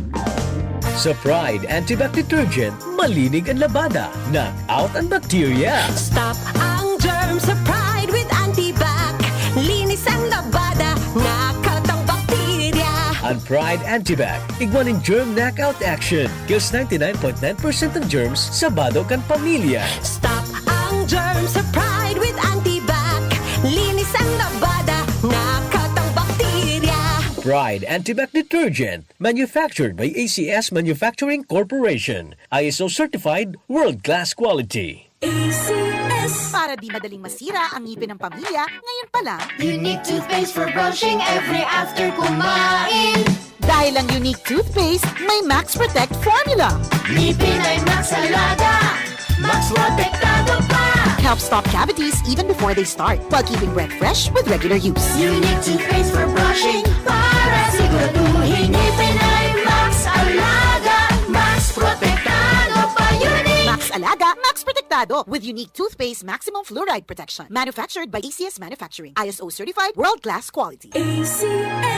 Sa Pride Antibac Detergent, malinig an labada, knock out an bacteria. Stop ang germs sa Pride with Antibac. Linis ang labada, knock out ang bakterya. An Pride Antibac, igwa nin germ knockout action. Kills ninety-nine point nine percent ng germs sa bado kan pamilya. Stop ang germs sa Pride with Antibac. Linis ang labada, knock out ang bakterya. Pride Antibac Detergent, manufactured by A C S Manufacturing Corporation. I S O certified, world-class quality. A C S. Para di madaling masira ang ngipin ng pamilya, ngayon pa lang. Unique toothpaste for brushing every after kumain. Dahil ang Unique Toothpaste may Max Protect Formula. Ngipin ay Max Alaga, Max Protektado pa. Helps stop cavities even before they start, while keeping breath fresh with regular use. Unique Toothpaste for brushing, para siguraduhin ngipin ay Max Alaga, Max Protektado pa. Unique Max Alaga, Max Protektado, with Unique Toothpaste Maximum Fluoride Protection. Manufactured by A C S Manufacturing. I S O certified, world-class quality. A C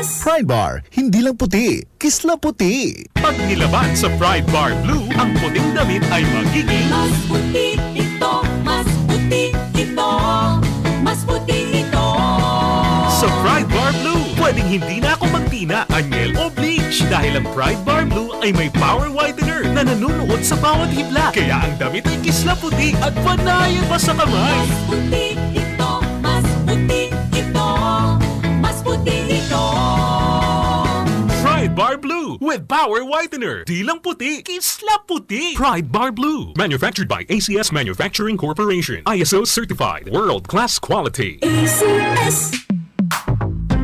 S. Pride Bar, hindi lang puti, kisla puti. Pag nilaban sa Pride Bar Blue, ang puting damit ay magiging mas puti ito, mas puti ito, mas puti ito. Sa Pride Bar Blue, pwedeng hindi na ako magtina, anyel o bleach, dahil ang Pride Bar Blue ay may power whitener na nanunuot sa bawat hibla. Kaya ang damit ay kisla puti at panayan pa sa kamay. Mas puti ito, mas puti ito, mas puti ito. Pride Bar Blue with Power Whitener. Di lang puti, kisla puti. Pride Bar Blue. Manufactured by A C S Manufacturing Corporation. I S O certified. World class quality. A C S.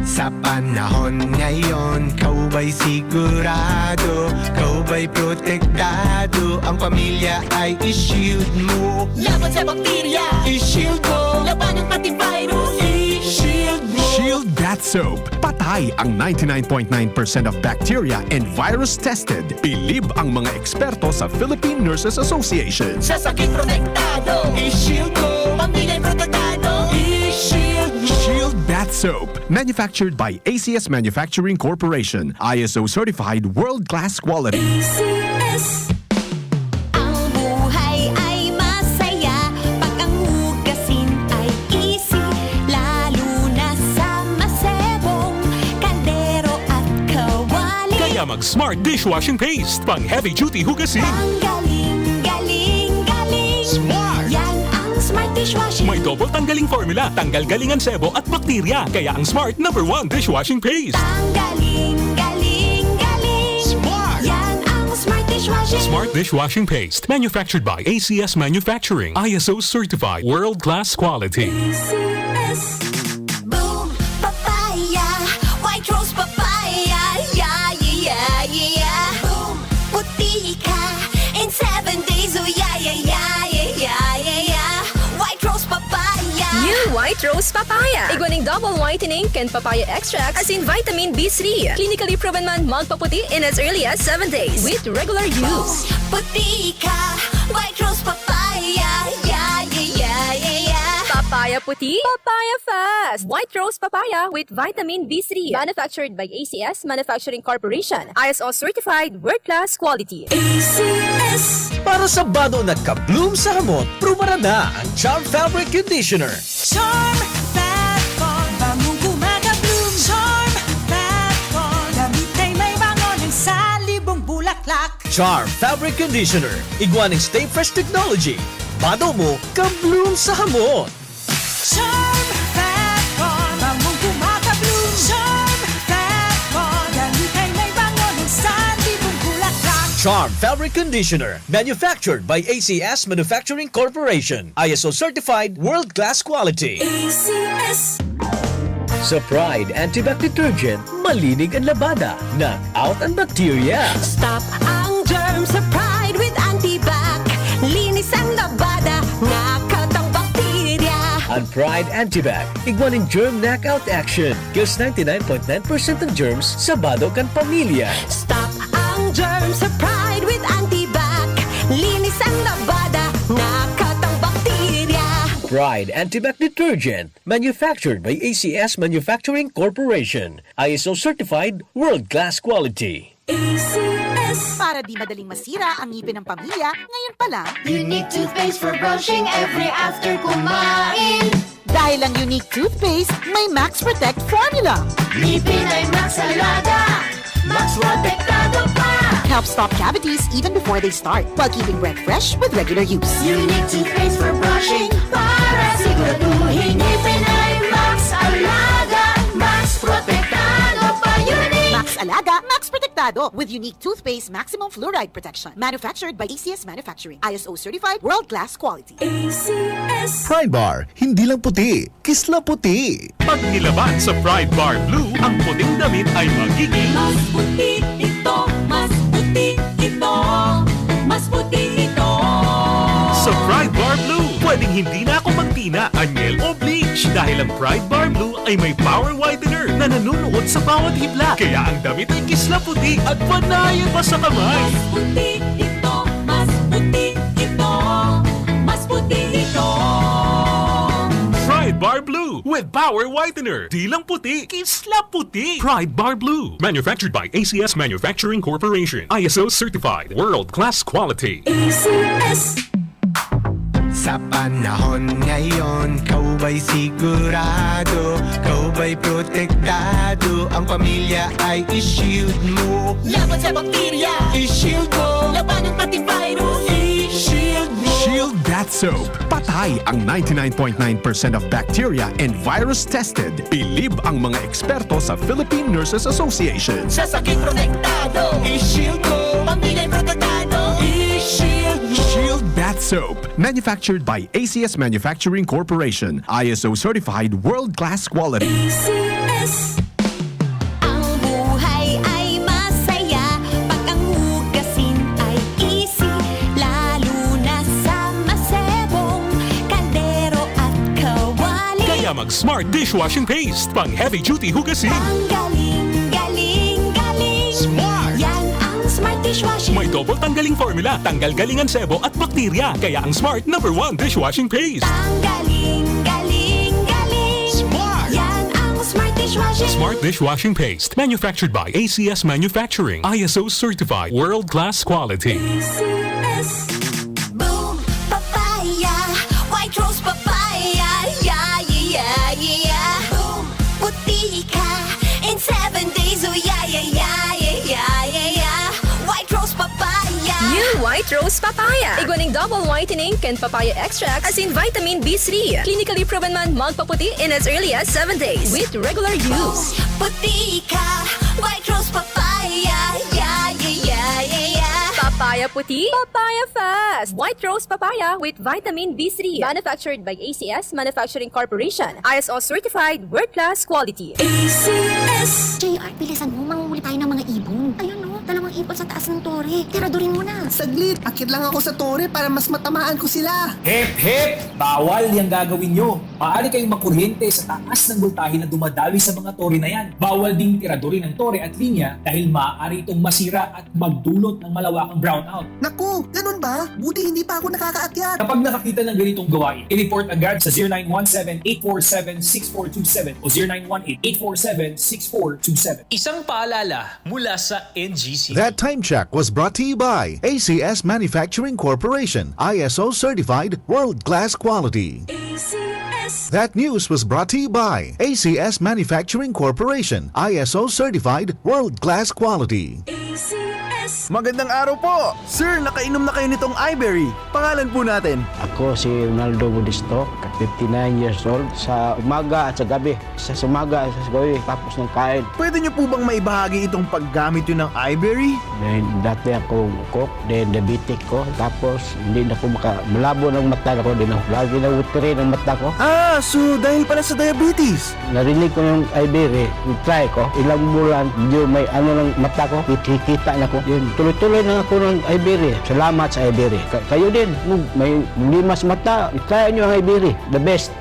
Sa panahon ngayon, kaubay sigurado, kaubay protektado, ang pamilya ay i-shield mo. Laban sa bakterya, i-shield mo. Labanan pati virus, i-shield mo. Shield Bath Soap. Patay ang ninety-nine point nine percent of bacteria and virus tested. Bilib ang mga eksperto sa Philippine Nurses Association. Sa sakit protektado, i-shield mo. Pamilya protektado, i-shield mo. Shield Bath Soap. Manufactured by A C S Manufacturing Corporation. I S O certified, world-class quality. A C S. Ang buhay ay masaya pag ang hugasin ay easy. Mag Smart Dishwashing Paste, pang heavy duty hugasin. Ang galing, galing, galing. Smart! Yan ang Smart Dishwashing. May double tanggaling formula, tanggal galing ang sebo at bakterya. Kaya ang Smart number one dishwashing paste. Ang galing, galing, galing. Smart! Yan ang Smart Dishwashing. Smart Dishwashing Paste, manufactured by A C S Manufacturing, I S O certified, world class quality. A C S. Boom Papaya, White Rose Papaya, yeah, yeah, yeah, yeah. Boom, puti ka in seven days, oh yeah, yeah, yeah, yeah, yeah, yeah, yeah. White Rose Papaya. New White Rose Papaya. Igwa ning double whitening kan papaya extract asin vitamin B three. Clinically proven man magpaputi in as early as seven days with regular use. Puti ka, White Rose Papaya, yeah, yeah, yeah, yeah, yeah. Papaya puti, papaya fast. White Rose Papaya with vitamin B three. Manufactured by A C S Manufacturing Corporation. I S O certified, world class quality. A C S. Para sa bado na ka-bloom sa hamot, prubaran na ang Charm Fabric Conditioner. Charm Fat Foam, bangong gumagabloom. Charm Fat Foam, damit ay may bango ng salibong bulaklak. Charm Fabric Conditioner, igwa ning Stay Fresh Technology. Bado mo, ka-bloom sa hamot. Charm Fat Foam, bangong gumagabloom. Charm Fat Foam, damit ay may bango ng salibong bulaklak. Charm Fabric Conditioner, manufactured by A C S Manufacturing Corporation. I S O certified, world-class quality. A C S. Sa Pride Antibac Detergent, malinig an labada, knock out an bakterya. Stop ang germ sa Pride with Antibac. Linis ang labada, knock out ang bakterya. An Pride Antibac, igwa nin germ knockout action. Kills ninety-nine point nine percent ng germs sa bado kan pamilya. Stop ang germ sa Pride with Antibac. Linis ang labada, knock out ang bakterya. Pride Antibac Detergent, manufactured by A C S Manufacturing Corporation. I S O certified, world-class quality. A C S. Para di madaling masira ang ngipin ng pamilya, ngayon pa lang, Unique toothpaste for brushing every after kumain. Dahil ang Unique toothpaste may Max Protect formula. Ngipin ay Max Alaga, Max Protektado pa. Helps stop cavities even before they start, while keeping breath fresh with regular use. Unique toothpaste for brushing, para siguraduhin ngipin ay Max Alaga, Max Protektado pa. Unique! Max Alaga, Max Protektado, with Unique Toothpaste Maximum Fluoride Protection. Manufactured by A C S Manufacturing. I S O certified, world-class quality. A C S. Pride Bar, hindi lang puti, kisla puti. Pag nilaban sa Pride Bar Blue, ang puting damit ay magiging mas puti ito, mas puti ito, mas puti ito. Sa Pride Bar Blue, pwedeng hindi na ako magtina, anyel o bleach, dahil ang Pride Bar Blue ay may power whitener na nanunuot sa bawat hibla. Kaya ang damit ay kisla puti at panayan pa sa kamay. Mas puti ito, mas puti ito, mas puti ito. Pride Bar Blue with power whitener. Di lang puti, kisla puti. Pride Bar Blue. Manufactured by A C S Manufacturing Corporation. I S O certified. World class quality. A C S. Sa panahon ngayon, kaubay sigurado, kaubay protektado, ang pamilya ay i-shield mo. Laban sa bakterya, i-shield mo. Labanan pati virus, i-shield mo. Shield Bath Soap. Patay ang ninety-nine point nine percent of bacteria and virus tested. Bilib ang mga eksperto sa Philippine Nurses Association. Sa sakit protektado, i-shield mo. Pamilya protektado, i-shield mo. Shield Bath Soap. Manufactured by A C S Manufacturing Corporation. I S O certified, world-class quality. A C S. Ang buhay ay masaya pag ang hugasin ay easy, lalo na sa masebong kaldero at kawali. Kaya mag Smart Dishwashing Paste, pang heavy duty hugasin. Ang galing, galing, galing. Smart. Yan ang Smart Dishwashing. May double tanggaling formula, tanggal galing ang sebo at bakterya. Kaya ang Smart number one dishwashing paste. Ang galing, galing, galing. Smart. Yan ang Smart Dishwashing. Smart Dishwashing Paste. Manufactured by A C S Manufacturing. I S O certified. World class quality. A C S. Boom Papaya. White Rose Papaya. Yeah, yeah, yeah, yeah. Boom Puti ka in seven days. Oh, yeah, yeah, yeah, yeah, yeah, yeah. Rose Papaya. Igwa ning double whitening kan papaya extract asin vitamin B three. Clinically proven man magpaputi in as early as seven days with regular use. Puti ka, White Rose Papaya. Yeah, yeah, yeah, yeah, yeah. Papaya puti, papaya fast. White Rose Papaya with vitamin B three. Manufactured by A C S Manufacturing Corporation. I S O certified, world class quality. A C S. J R, bilisan mo, manguhuli tayo ng mga ibon. Ayun, no? Dalawang ibon sa taas ng tore. Tiradurin mo na. Saglit, akyat lang ako sa tore para mas matamaan ko sila. Hep, hep! Bawal yang gagawin nyo. Maaari kayong makuryente sa taas ng boltahe na dumadawi sa mga tore na yan. Bawal ding tiradurin ang tore at linya dahil maaari itong masira at magdulot ng malawakang brownout. Naku, ganun ba? Buti hindi pa ako nakakaakyat. Kapag nakakita ng ganitong gawain, i-report agad sa zero nine one seven, eight four seven, six four two seven o zero nine one eight, eight four seven, six four two seven. Isang paalala mula sa N G C. That time check was brought to you by A C S Manufacturing Corporation, I S O certified, world-class quality. A C S. That news was brought to you by A C S Manufacturing Corporation, I S O certified, world-class quality. A C S. Magandang araw po! Sir, nakainom na kayo nitong Iberry. Pangalan po natin? Ako si Ronaldo Modesto, fifty-nine years old. Sa umaga at sa gabi, sa umaga at sa gabi, tapos ng kain. Pwede niyo po bang maibahagi itong paggamit niyo ng Iberry? Then, dati akong cook, then diabetic ko, tapos hindi na ko maka-, malabo ng mata ko, din ako, lagi na watery ng mata ko. Ah, so dahil pala sa diabetes? Narinig ko yung Iberry, try ko, ilang bulan, medyo may ano ng mata ko, kikita na ko. Yun, tuloy-tuloy na ako ng Iberry. Salamat sa Iberry. Ka-, kayo din, kung may limas mata, i-try nyo ang Iberry. The best.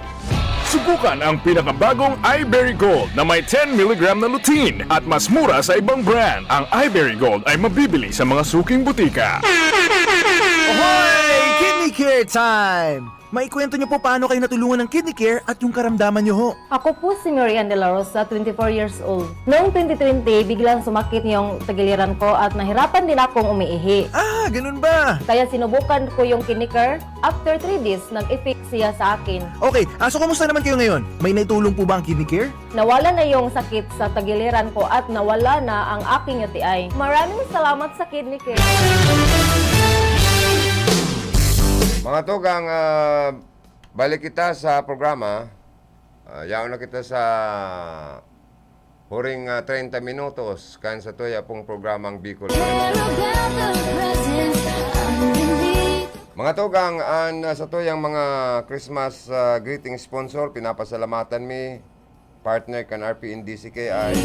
Subukan ang pinakabagong Iberry Gold na may ten milligram na lutein at mas mura sa ibang brand. Ang Iberry Gold ay mabibili sa mga suking butika. Hoy! Kidney Care Time! Maikwento niyo po paano kayo natulungan ng Kidney Care at yung karamdaman niyo ho. Ako po si Marian De La Rosa, twenty-four years old. Noong twenty twenty, biglang sumakit yung tagiliran ko at nahirapan din akong umiihi. Ah, ganun ba? Kaya sinubukan ko yung Kidney Care. After three days, nag-effect siya sa akin. Okay, ah, so kumusta naman kayo ngayon? May naitulong po ba ang Kidney Care? Nawala na yung sakit sa tagiliran ko at nawala na ang aking U T I. Maraming salamat sa Kidney Care. Mga tugang, ah, balik kita sa programa. Ah, yaon na kita sa huring, ah, treinta minutos kan sa tuya pong programang Bicol. Mga tugang, an, ah, sa tuyang mga Christmas, ah, greeting sponsor, pinapasalamatan mi, partner kan R P N D C K I,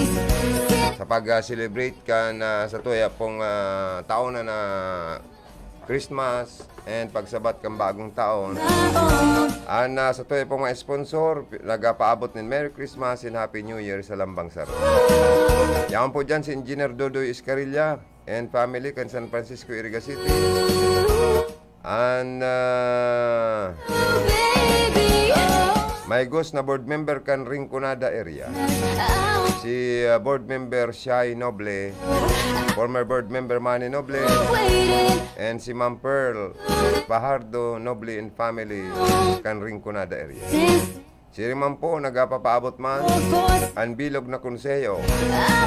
sa pag, ah, celebrate kan, ah, sa tuya pong, ah, taon na, na Christmas and pagsabat kan bagong taon. An, ah, sa tuya pong mga sponsor, pi-, nagapaabot nin Merry Christmas and Happy New Year sa Lambang Saro. Yaon po dyan si Engineer Dodoy Escarilla and family kan San Francisco, Iriga City. An, ah, maigos na board member kan Rinconada area. Si, ah, board member Shai Noble, former board member Manny Noble, and si Ma'am Pearl Fajardo Noble and family kan Rinconada area. Siring man po, nagapapaabot man an bilog na konseho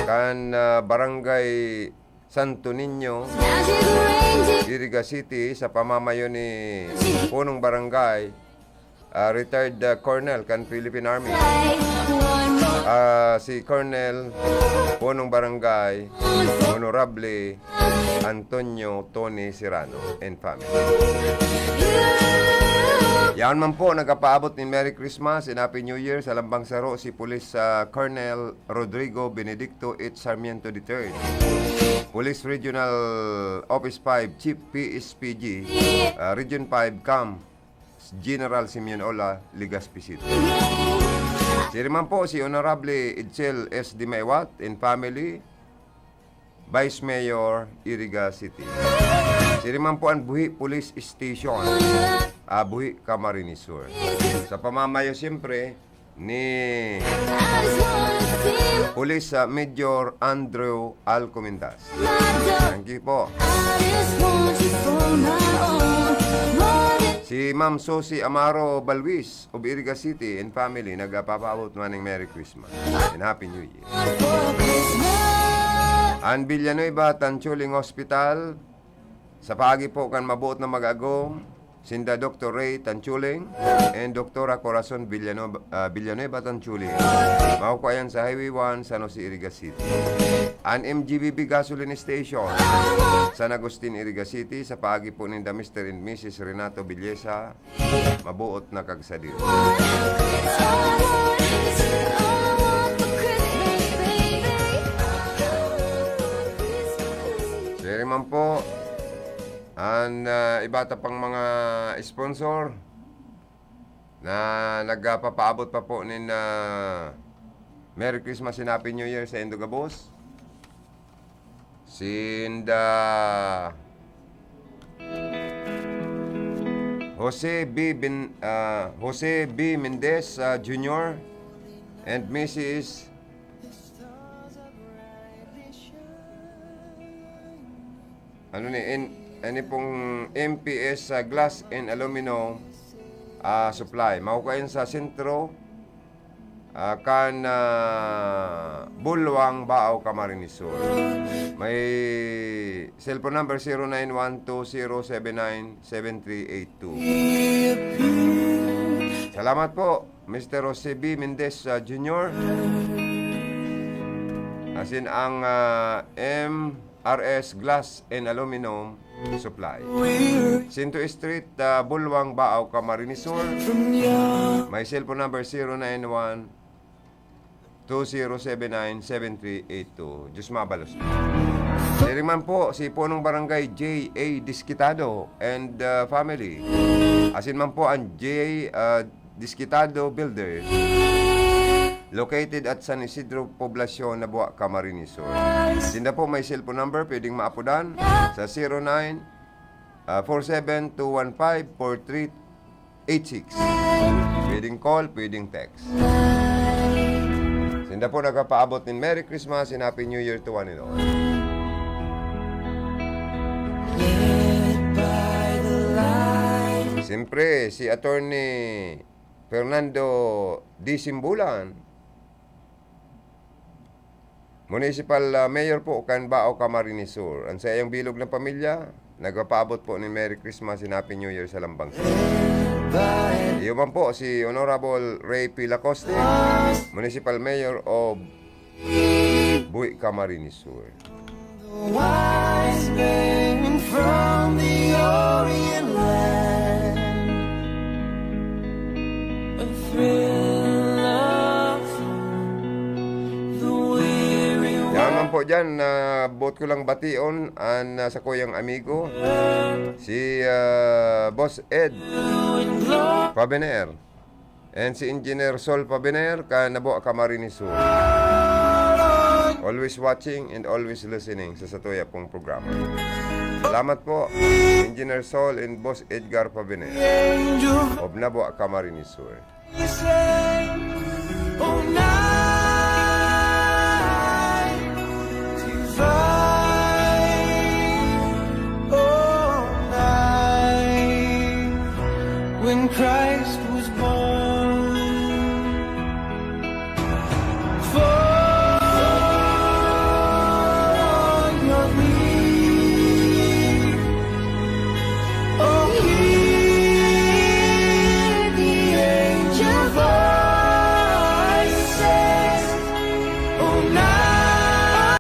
kan, ah, Barangay Santo Niño, Iriga City, sa pamamayo ni Punong Barangay, ah, retired, ah, Colonel kan Philippine Army. Ah, si Colonel, Punong Barangay, Honorable Antonio Tony Serrano and family. Yaon man po, nagapaabot ni Merry Christmas and Happy New Year sa Lambang Saro si Police, ah, Colonel Rodrigo Benedicto H. Sarmiento the third, Police Regional Office five Chief P S P G, ah, Region five CAM, General Simeon Ola, Legazpi City. Siring man po si Honorable Edsel S. Dimaiwat and family, Vice Mayor, Iriga City. Siring man po an Buhi Police Station, ah, Buhi, Camarines Sur. Sa pamamayo, siyempre, ni Police, ah, Major Andrew Alcomendas. Thank you po. Si Ma'am Susie Amaro Balwis of Iriga City and family, nagpapaabot man ning Merry Christmas and Happy New Year. An Villanueva Tanchuling Hospital, Sa paagi po kan mabuot na mag-agom, sinda Doktor Ray Tanchuling and Doktora Corazon Villanueva, ah, Villanueva Tanchuling. Makukuha yan sa Highway one, San Jose, Iriga City. An M G B B Gasoline Station, San Agustin, Iriga City, sa paagi po ninda Mister and Missus Renato Villesa, mabuot na kagsadiri. Siring man po, an, ah, iba ta pang mga sponsor na nagpapaabot pa po nin, ah, Merry Christmas and Happy New Year saindo gabos. Sinda Jose B. Bin-, ah, Jose B. Mendez, ah, Junior and Missus Ano ni, in, ini pong M P S, ah, Glass and Aluminum, ah, Supply. Makukuha yan sa sentro, ah, kan, ah, Bulwang, Baao, Camarines Sur. May cellphone number, zero nine one two zero seven nine seven three eight two. Salamat po, Mister Jose B. Mendez, ah, Junior. Asin ang, ah, M R S Glass and Aluminum Supply. Sinto Street, ah, Bulwang, Baao, Camarines Sur. May cellphone number, zero nine one two zero seven nine seven three eight two. Diyos mabalos. Siring man po, si Punong Barangay J A Disquitado and, ah, family. Asin man po ang J A, ah, Disquitado Builder, located at San Isidro Poblacion, Nabua, Camarines Sur. Sinda po may cellphone number, pwedeng maapodan sa zero nine, ah, four seven two one five four three eight six. Pwedeng call, pwedeng text. Sinda po nagpapaabot nin Merry Christmas and Happy New Year to one and all. Siyempre, si Attorney Fernando D. Simbulan, Municipal, ah, Mayor po kan Baao, Camarines Sur. An saiyang bilog na pamilya, nagpapaabot po nin Merry Christmas and Happy New Year sa Lambang City. Iyo man po si Honorable Ray P. Lacoste, Municipal Mayor of Buhi, Camarines Sur. The wise men from the Orient Land, a thrill of the weary. Yan man po dyan, ah, boot ko lang bation an, ah, sakuyang amigo, si, ah, Boss Ed Pabener. And si Engineer Sol Pabener, kan Nabua, Camarines Sur. Always watching and always listening sa satuya pong programa. Salamat po, Engineer Sol and Boss Edgar Pabener of Nabua, Camarines Sur. Oh, night divine, oh, night when Christ was born. For your need, oh, hear the angel voices, oh, night.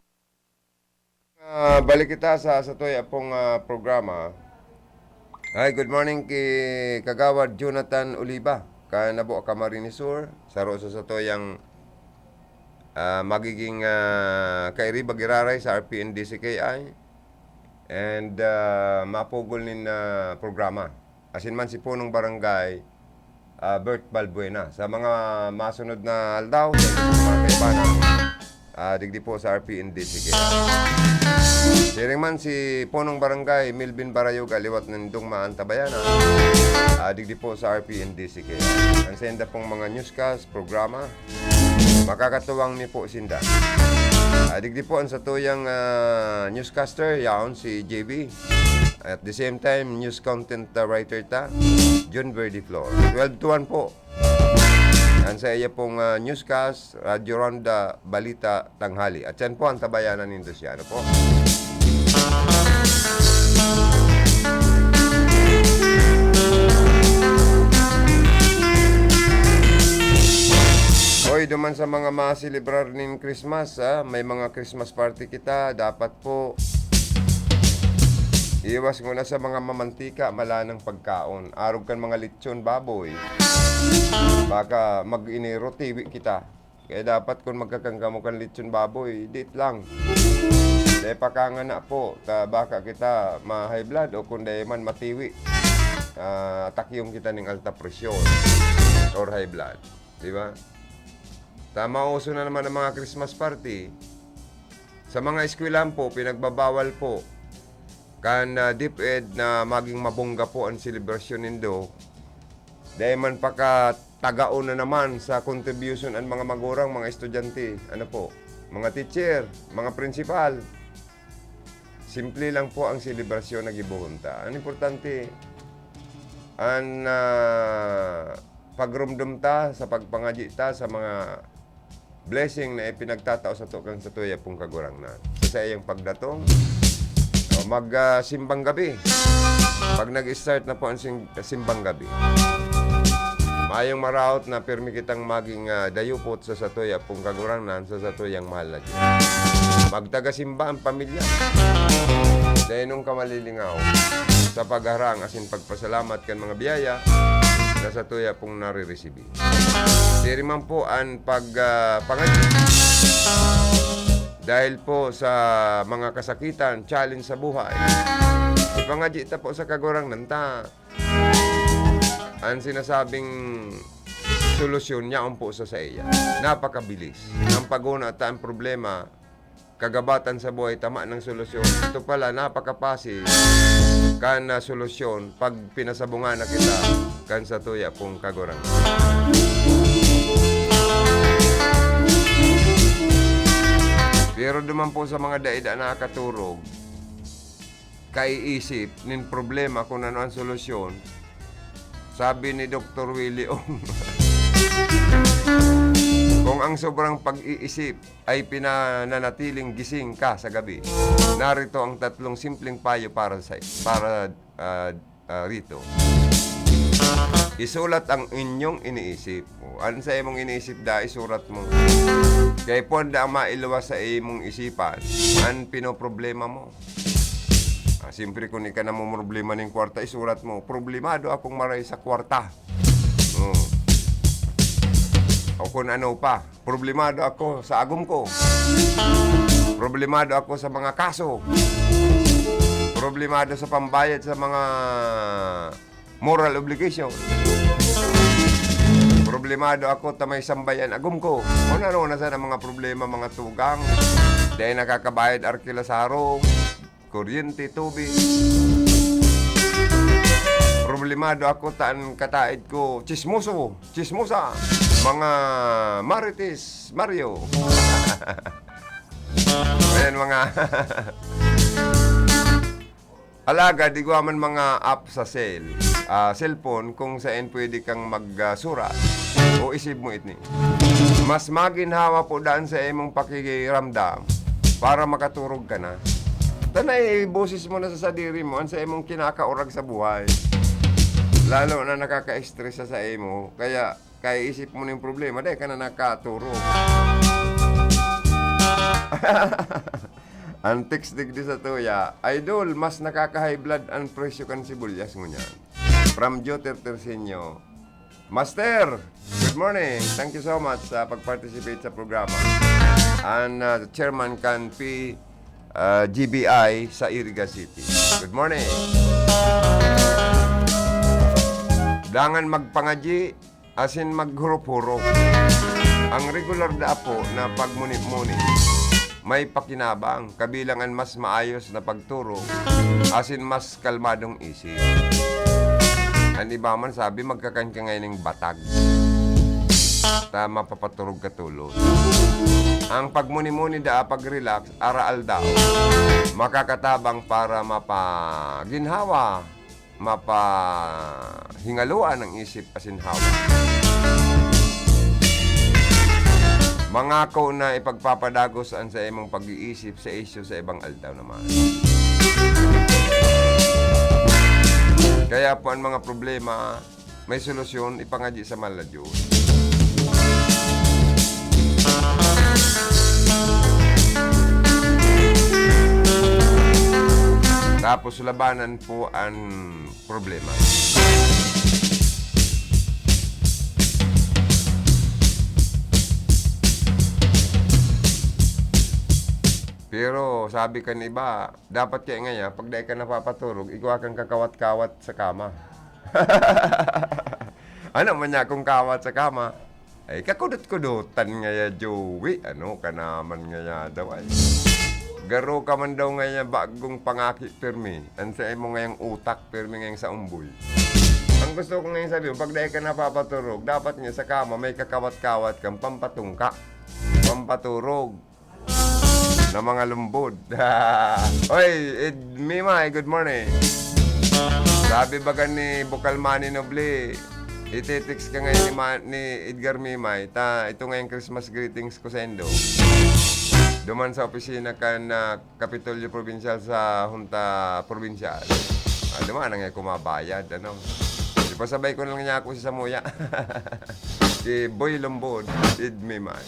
Ah, balik kita sa, sa satuya pong, ah, programa. Hi, good morning ki Kagawad Jonathan Oliva, kan Nabua, Camarines Sur, saro sa satuyang, ah, magiging, ah, kairiba giraray sa R P N D C K I. And, ah, mapugol nin, ah, programa. Asin man si Punong Barangay, ah, Bert Balbuena. Sa mga masunod na aldaw, sa mga kaibanan, ah, digdi po sa R P N D C K I. Siring man si Punong Barangay Melvin Barayog, aliwat nin Dungma, Antabayanan, ah, digdi po sa R P N D C K I. An sainda pong mga newscast, programa, makakatuwang mi po sinda. Ah, digdi po an satuyang, ah, newscaster, yaon si J B. At the same time, news content, ah, writer ta, John Verdi Flor. Twelve to one po. Yan sa iya pong, ah, newscast, Radyo Ronda, Balita, Tanghali. At yan po ang tabayanan nindo siya. Ano po? Sa mga maselebrar nin Christmas, ah, may mga Christmas party kita, dapat po iwas nguna sa mga mamantika, malanang pagkaon. Arog kan mga lechon baboy. Baka mag-inero, tiwi kita. Kaya dapat kun magkakan kamo kan lechon baboy, diit lang. Dai pa kangana po, ta baka kita ma-high blood o kun dai man matiwi. Ah, atakyong kita ning alta presyon or high blood. Di ba? Ta mauso na naman ang mga Christmas party. Sa mga eskwelahan po, pinagbabawal po kan, ah, DepEd na maging mabongga po ang selebrasyon nindo. Dai man pakatagaon na naman sa contribution ang mga magurang, mga estudyante, ano po, mga teacher, mga principal. Simple lang po ang selebrasyon na gibohon ta. Ang importante, ang, ah, pagromdom ta sa pagpangadyi ta sa mga blessing na ipinagtatao sato kan satuya pong Kagurangnan. Sa saiyang pagdatong, o, mag, ah, simbang gabi. Pag nag-start na po ang sing-, simbang gabi, mayong maraot na pirmi kitang maging, ah, dayupot sa satuya pong Kagurangnan, sa satuyang mahal na Diyos. Magtaga-simba ang pamilya. Dai nung ka malilingaw sa pagharang asin pagpasalamat kan mga biyaya na satuya pong nariresibi. Siring man po an pag, ah, pangadyi. Dahil po sa mga kasakitan, challenge sa buhay, ipangadyi ta po sa Kagurangnan ta an sinasabing solusyon niya po sa saiya. Napakabilis. Ang paguna ta ang problema, kagabatan sa buhay, tama ng solusyon. Ito pala, napakapasi kan, ah, solusyon pag pinasabungan na kita kan satuya pong Kagurangnan. Pero duman po sa mga dai-dai nakaturog, kaiisip nin problema kung ano ang solusyon, sabi ni Doktor Willie Ong, kung ang sobrang pag-iisip ay pinananatiling gising ka sa gabi, narito ang tatlong simpleng payo para sa, para, ah, ah, rito. Isulat ang inyong iniisip. O, ano sa imong iniisip da, isurat mo. Kaya po, ang mailuwas sa imong isipan, ang pinoproblema mo. Ah, siyempre, kung ika namomroblema ning kwarta, isurat mo, "Problemado akong maray sa kwarta." Oh. O kung ano pa, "Problemado ako sa agom ko. Problemado ako sa mga kaso. Problemado sa pambayad sa mga moral obligation. Problemado ako ta may sambay an agom ko." Kung ano na sana mga problema, mga tugang. Dai nakakabayad arkila sa harong, kuryente, tubig. Problemado ako ta an kataed ko, tsismoso, tsismosa, mga marites, Mario. Ayan, mga alagad, igwa man mga app sa cell, ah, cellphone, kung saen pwede kang mag, ah, surat o isave mo itni. Mas maginhawa po daan sa imong pakiramdam para makaturog ka na. Tanay, boses mo na sa sadiri mo, an sa imong kinakaurag sa buhay. Lalo na nakaka-stress sa, sa imo. Kaya, kaiisip mo ning problema, dai ka na nakaturog. Ang text digdi sa tuya, "Idol, mas nakaka-high blood ang presyo kan sibuyas ngunyan." From Joter Terceño, "Master, good morning. Thank you so much sa pag-participate sa programa." Ang, ah, chairman kan P, ah, G B I sa Iriga City. Good morning. Dangan magpangadyi, asin maghurop-hurop. Ang regular da apo na pagmuni-muni, may pakinabang, kabilang an mas maayos na pagturog, asin mas kalmadong isip. An iba man sabi, magkakan ka ngayon ng batag. Ta mapapaturog ka tulod. Ang pagmuni-muni da, pag-relax, araal daw, makakatabang para mapaginhawa, mapahingaloan ang isip asin hawak. Mangako na ipagpapadagos an sa imong pag-iisip sa isyu sa ibang aldaw naman. Kaya po, ang mga problema, may solusyon, ipangadyi sa mahal na Diyos. Tapos labanan po ang problema. Pero sabi kan iba, dapat kaya ngaya, pag dai ka napapaturog, igwa kang kakawat-kawat sa kama. Ano man niya kung kawat sa kama? Ay, kakudot-kudotan ngaya, Joey. Ano ka naman ngaya daw, ay? Garo ka man daw ngaya bagong pangaki, pirmi. Ang sa imo ngayang utak, pirmi ngayang sa umboy. Ang gusto ko ngayon sabihin, pag dai ka napapaturog, dapat nga sa kama, may kakawat-kawat kang pampatungka, pampaturog na mga lumbod. Oy, Ed Mimay, good morning. Sabi baga ni Bukal Manny Noble, ititext ka ngayon ni, Ma- ni Edgar Mimay, ta, ito ngayong Christmas greetings ko sa Indo. Duman sa opisina kan ah, Kapitolyo Probinsyal sa Hunta Probinsyal. Ah, duman na nga kumabayad, ano. Ipasabay ko na lang niya ako sa samuya. Si Boy Lombod, Ed Mimay.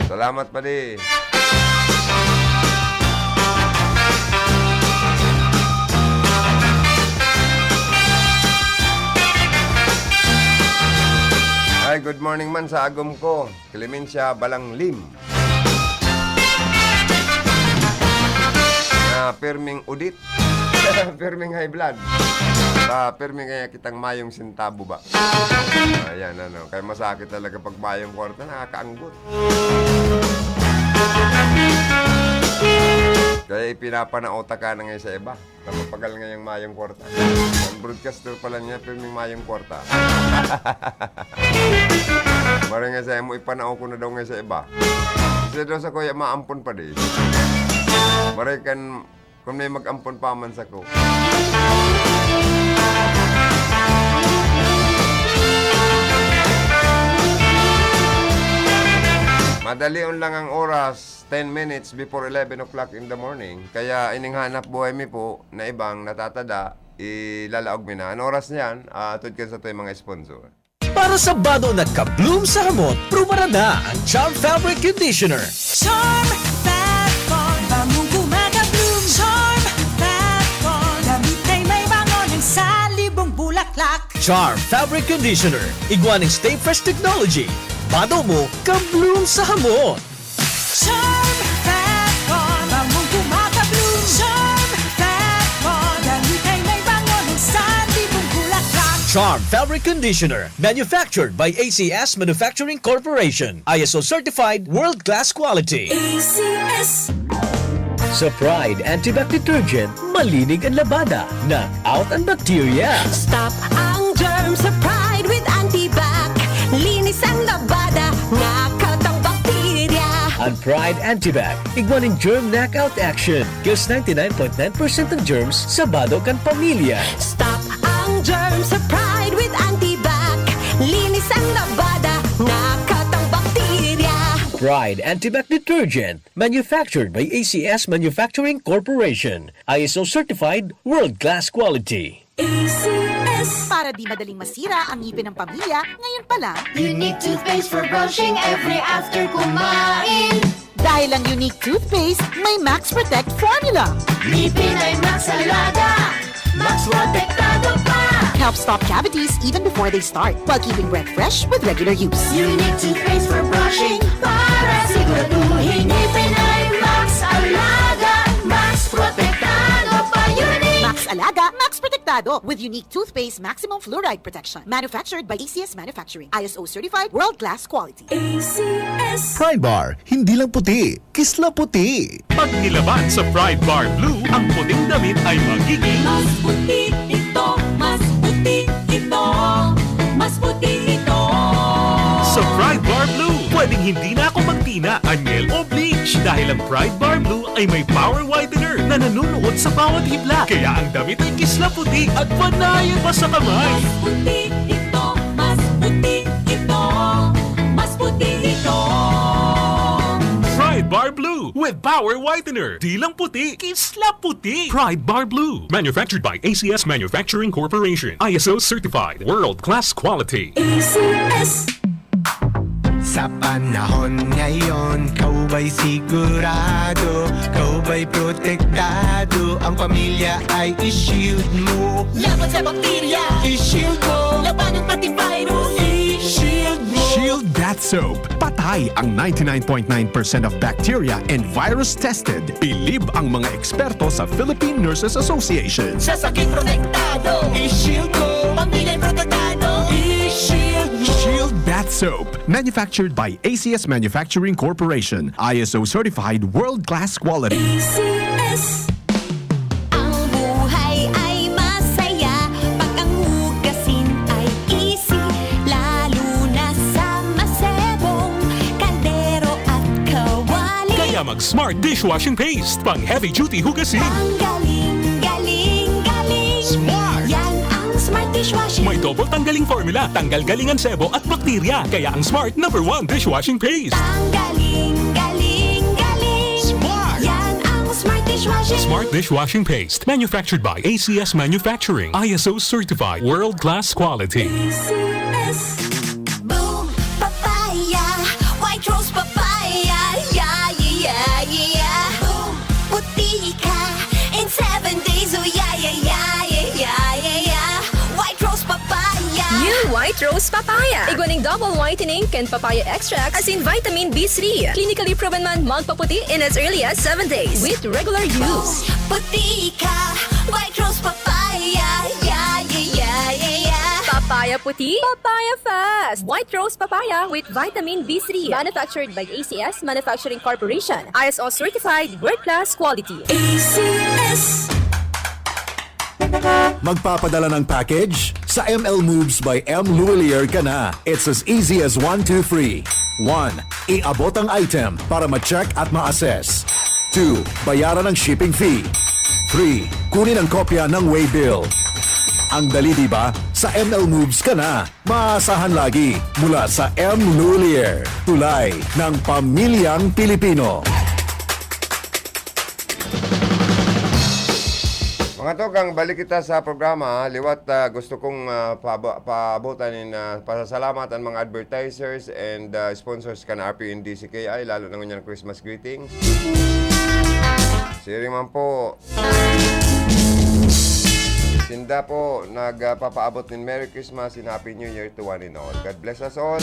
Salamat, padi. Ay, good morning man sa agom ko, Clemencia Balanglim. Na pirming udit. Pirming high blood. Sa pirming kaya kitang mayong sintabo ba? Ayan, ano. Kaya masakit talaga pag mayong kwarta, nakakaanggot. Kaya ipinapanao ta ka na nga sa iba. Napapagal ngayang mayong kwarta. Ang broadcaster pala niya, pirming mayong kwarta. Maray nga sa imo, ipanao ko na daw nga sa iba. Kasi daw sa kuya, maampon pa di. Maray kan, kung may mag-ampon pa man sa ko. Madalion lang ang oras, ten minutes before eleven o'clock in the morning. Kaya ining hanap buhay mi po na ibang natatada, ilalaog mi na. An oras niyan, ah, atod kan satong mga sponsor. Para sa bado na ka-bloom sa hamot, prubaran na ang Charm Fabric Conditioner. Charm Fat Bond, bangong kumaka-bloom. Charm Fat Bond, damit ay may bango ng salibong bulaklak. Charm Fabric Conditioner, igwa ning Stay Fresh Technology. Bado mo, ka-bloom sa hamot. Charm Fat Bond, bangong kumaka-bloom. Charm Fat Bond, damit ay may bango ng salibong bulaklak. Charm Fabric Conditioner, manufactured by A C S Manufacturing Corporation. I S O certified, world-class quality. A C S. Sa Pride Antibac Detergent, malinig an labada, knock out an bacteria. Stop ang germ sa Pride with Antibac. Linis ang labada, knock out ang bakterya. An Pride Antibac, igwa nin germ knockout action. Kills ninety-nine point nine percent ng germs sa bado kan pamilya. Stop ang germ sa Pride with Antibac. Linis ang labada, knock out ang bakterya. Pride Antibac Detergent, manufactured by A C S Manufacturing Corporation. I S O certified, world-class quality. A C S. Para di madaling masira ang ngipin ng pamilya, ngayon pa lang. Unique toothpaste for brushing every after kumain. Dahil ang Unique toothpaste may Max Protect formula. Ngipin ay Max Alaga, Max Protektado pa. Helps stop cavities even before they start, while keeping breath fresh with regular use. Unique toothpaste for brushing para siguraduhin ngipin ay Max Alaga, Max Protektado pa. Unique. Max Alaga, Max Protektado with Unique toothpaste maximum fluoride protection. Manufactured by A C S Manufacturing. I S O certified, world-class quality. A C S. Pride Bar, hindi lang puti, kisla puti. Pag nilaban sa Pride Bar Blue, ang puting damit ay magiging mas puti ito, mas puti ito, mas puti ito. Sa Pride Bar Blue, pwedeng hindi na ako magtina, anyel o bleach dahil ang Pride Bar Blue ay may power whitener na nanunuot sa bawat hibla. Kaya ang damit ay kisla puti at panayan pa sa kamay. Mas puti ito, mas puti ito, mas puti ito. Pride Bar Blue with power whitener. Di lang puti, kisla puti. Pride Bar Blue. Manufactured by A C S Manufacturing Corporation. I S O certified. World class quality. A C S. Sa panahon ngayon, ikaw ba'y sigurado? Ikaw ba'y protektado? Ang pamilya ay i-shield mo. Laban sa bakterya, i-shield mo. Labanan pati virus, i-shield mo. Shield Bath Soap. Patay ang ninety-nine point nine percent of bacteria and virus tested. Bilib ang mga eksperto sa Philippine Nurses Association. Sa sakit protektado, i-shield mo. Pamilya'y protektado, i-shield mo. Shield Bath Soap. Manufactured by A C S Manufacturing Corporation. I S O certified, world-class quality. A C S. Ang buhay ay masaya pag ang hugasin ay easy, lalo na sa masebong kaldero at kawali. Kaya mag Smart Dishwashing Paste, pang heavy duty hugasin. Ang galing, galing, galing. Smart! Yan ang Smart Dishwashing. May double tanggaling formula, tanggal galing ang sebo at bakterya. Kaya ang Smart, number one dishwashing paste. Ang galing, galing, galing. Smart! Yan ang Smart Dishwashing. Smart Dishwashing Paste. Manufactured by A C S Manufacturing. I S O certified. World class quality. A C S. Boom! Papaya! White Rose Papaya! Yeah, yeah, yeah, yeah! Boom! Puti ka in seven days! Oh, yeah, yeah, yeah, yeah, yeah, yeah, yeah! White Rose Papaya! New White Rose Papaya. Igwa ning double whitening kan papaya extract asin vitamin B three. Clinically proven man magpaputi in as early as seven days with regular use. Puti ka, White Rose Papaya, yeah, yeah, yeah, yeah, yeah. Papaya puti, papaya fast. White Rose Papaya with vitamin B three. Manufactured by A C S Manufacturing Corporation. I S O certified, world class quality. A C S. Magpapadala ng package? Sa M L Moves by M Luwilier ka na. It's as easy as one, two, three. One, iabot ang item para ma-check at ma-assess. Two, bayaran ang shipping fee. Three, kunin ang kopya ng waybill. Ang dali, di ba? Sa M L Moves ka na. Maasahan lagi mula sa M Lulier, tulay ng pamilyang Pilipino. Mga tugang, balik kita sa programa. Liwat, ah, gusto kong, ah, paabo-, paabutan nin, ah, pasasalamat ang mga advertisers and, ah, sponsors kan R P N D C K I, lalo na ngunyan Christmas greetings. Siring man po, sinda po nagpapaabot nin Merry Christmas and Happy New Year to one and all. God bless us all.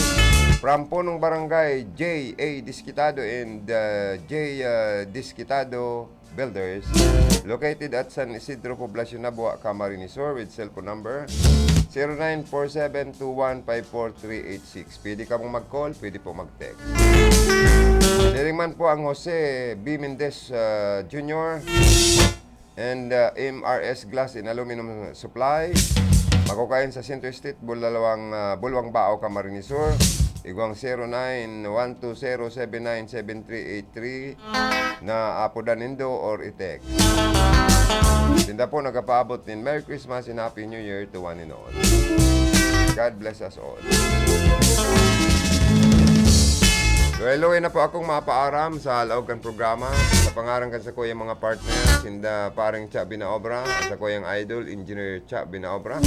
From Punong Barangay, J A Disquitado and, uh, J, uh, Disquitado Builders, located at San Isidro, Poblacion, Nabua, Camarines Sur, with cellphone number zero nine four seven two one five four three eight six. Pwede kamong mag-call, pwede po mag-text. Siring man po ang Jose B Mendez, uh, Junior and, uh, M R S Glass and Aluminum Supply. Makukain sa Center Street, Bulawang, uh, Bulwang Bao, Camarines Sur. Igwang zero nine one two zero seven nine seven three eight three na apodan nindo or i-text. Sinda po nagpapaabot nin Merry Christmas and Happy New Year to one and all. God bless us all. Luway-luway na po akong mapaaram sa laog kan programa. Sa pangaran kan sakuyang mga partner, sinda Pareng Cha Binaobra, sakuyang idol, Engineer Cha Binaobra.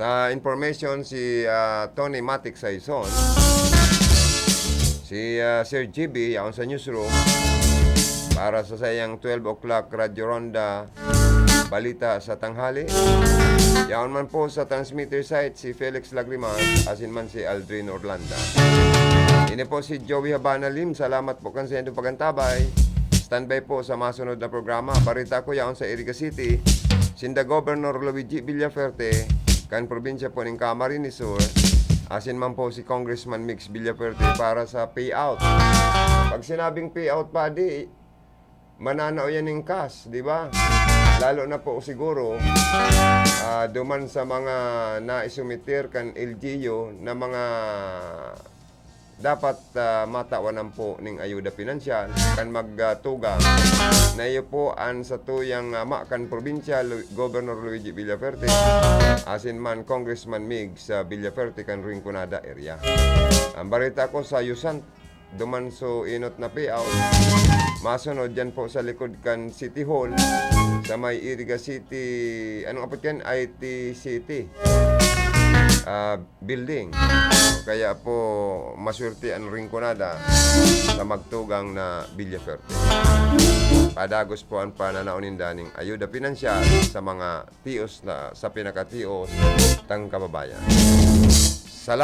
Sa information, si, ah, Tony Matic Saison. Si, ah, Sir G B, yaon sa newsroom. Para sa sayang twelve o'clock Radyo Ronda, balita sa tanghali. Yaon man po sa transmitter site si Felix Lagrimas, asin man si Aldrin Orlanda. Ini po si Joey Habana Lim. Salamat po kan saindong pagantabay. Standby po sa masunod na programa. Balita ko yaon sa Iriga City. Sinda Governor Luigi Villafuerte, kan probinsya po ning Camarines Sur. Asin man po si Congressman Migs Villafuerte para sa payout. Pag sinabing payout, padi, mananao yan ning cash, di ba? Lalo na po siguro, ah, duman sa mga naisumitir kan L G U na mga dapat, ah, matawan po ning ayuda pinansyal kan magtugang na iyo po an satuyang ama kan probinsya, Lu-, Governor Luigi Villafuerte, asin man Congressman Migs Villafuerte kan Rinconada area. Ang balita ko sa Yusan, duman so inot na payout. Masunod dyan po sa likod kan City Hall, sa may Iriga City, anong apot yan? I T City. ah, building. Kaya po, maswerte ang Rinconada sa magtugang na Villa Fuerte. Padagos po ang pananaon ninda ning ayuda pinansyal sa mga tios na, sa pinakatios tang kababayan.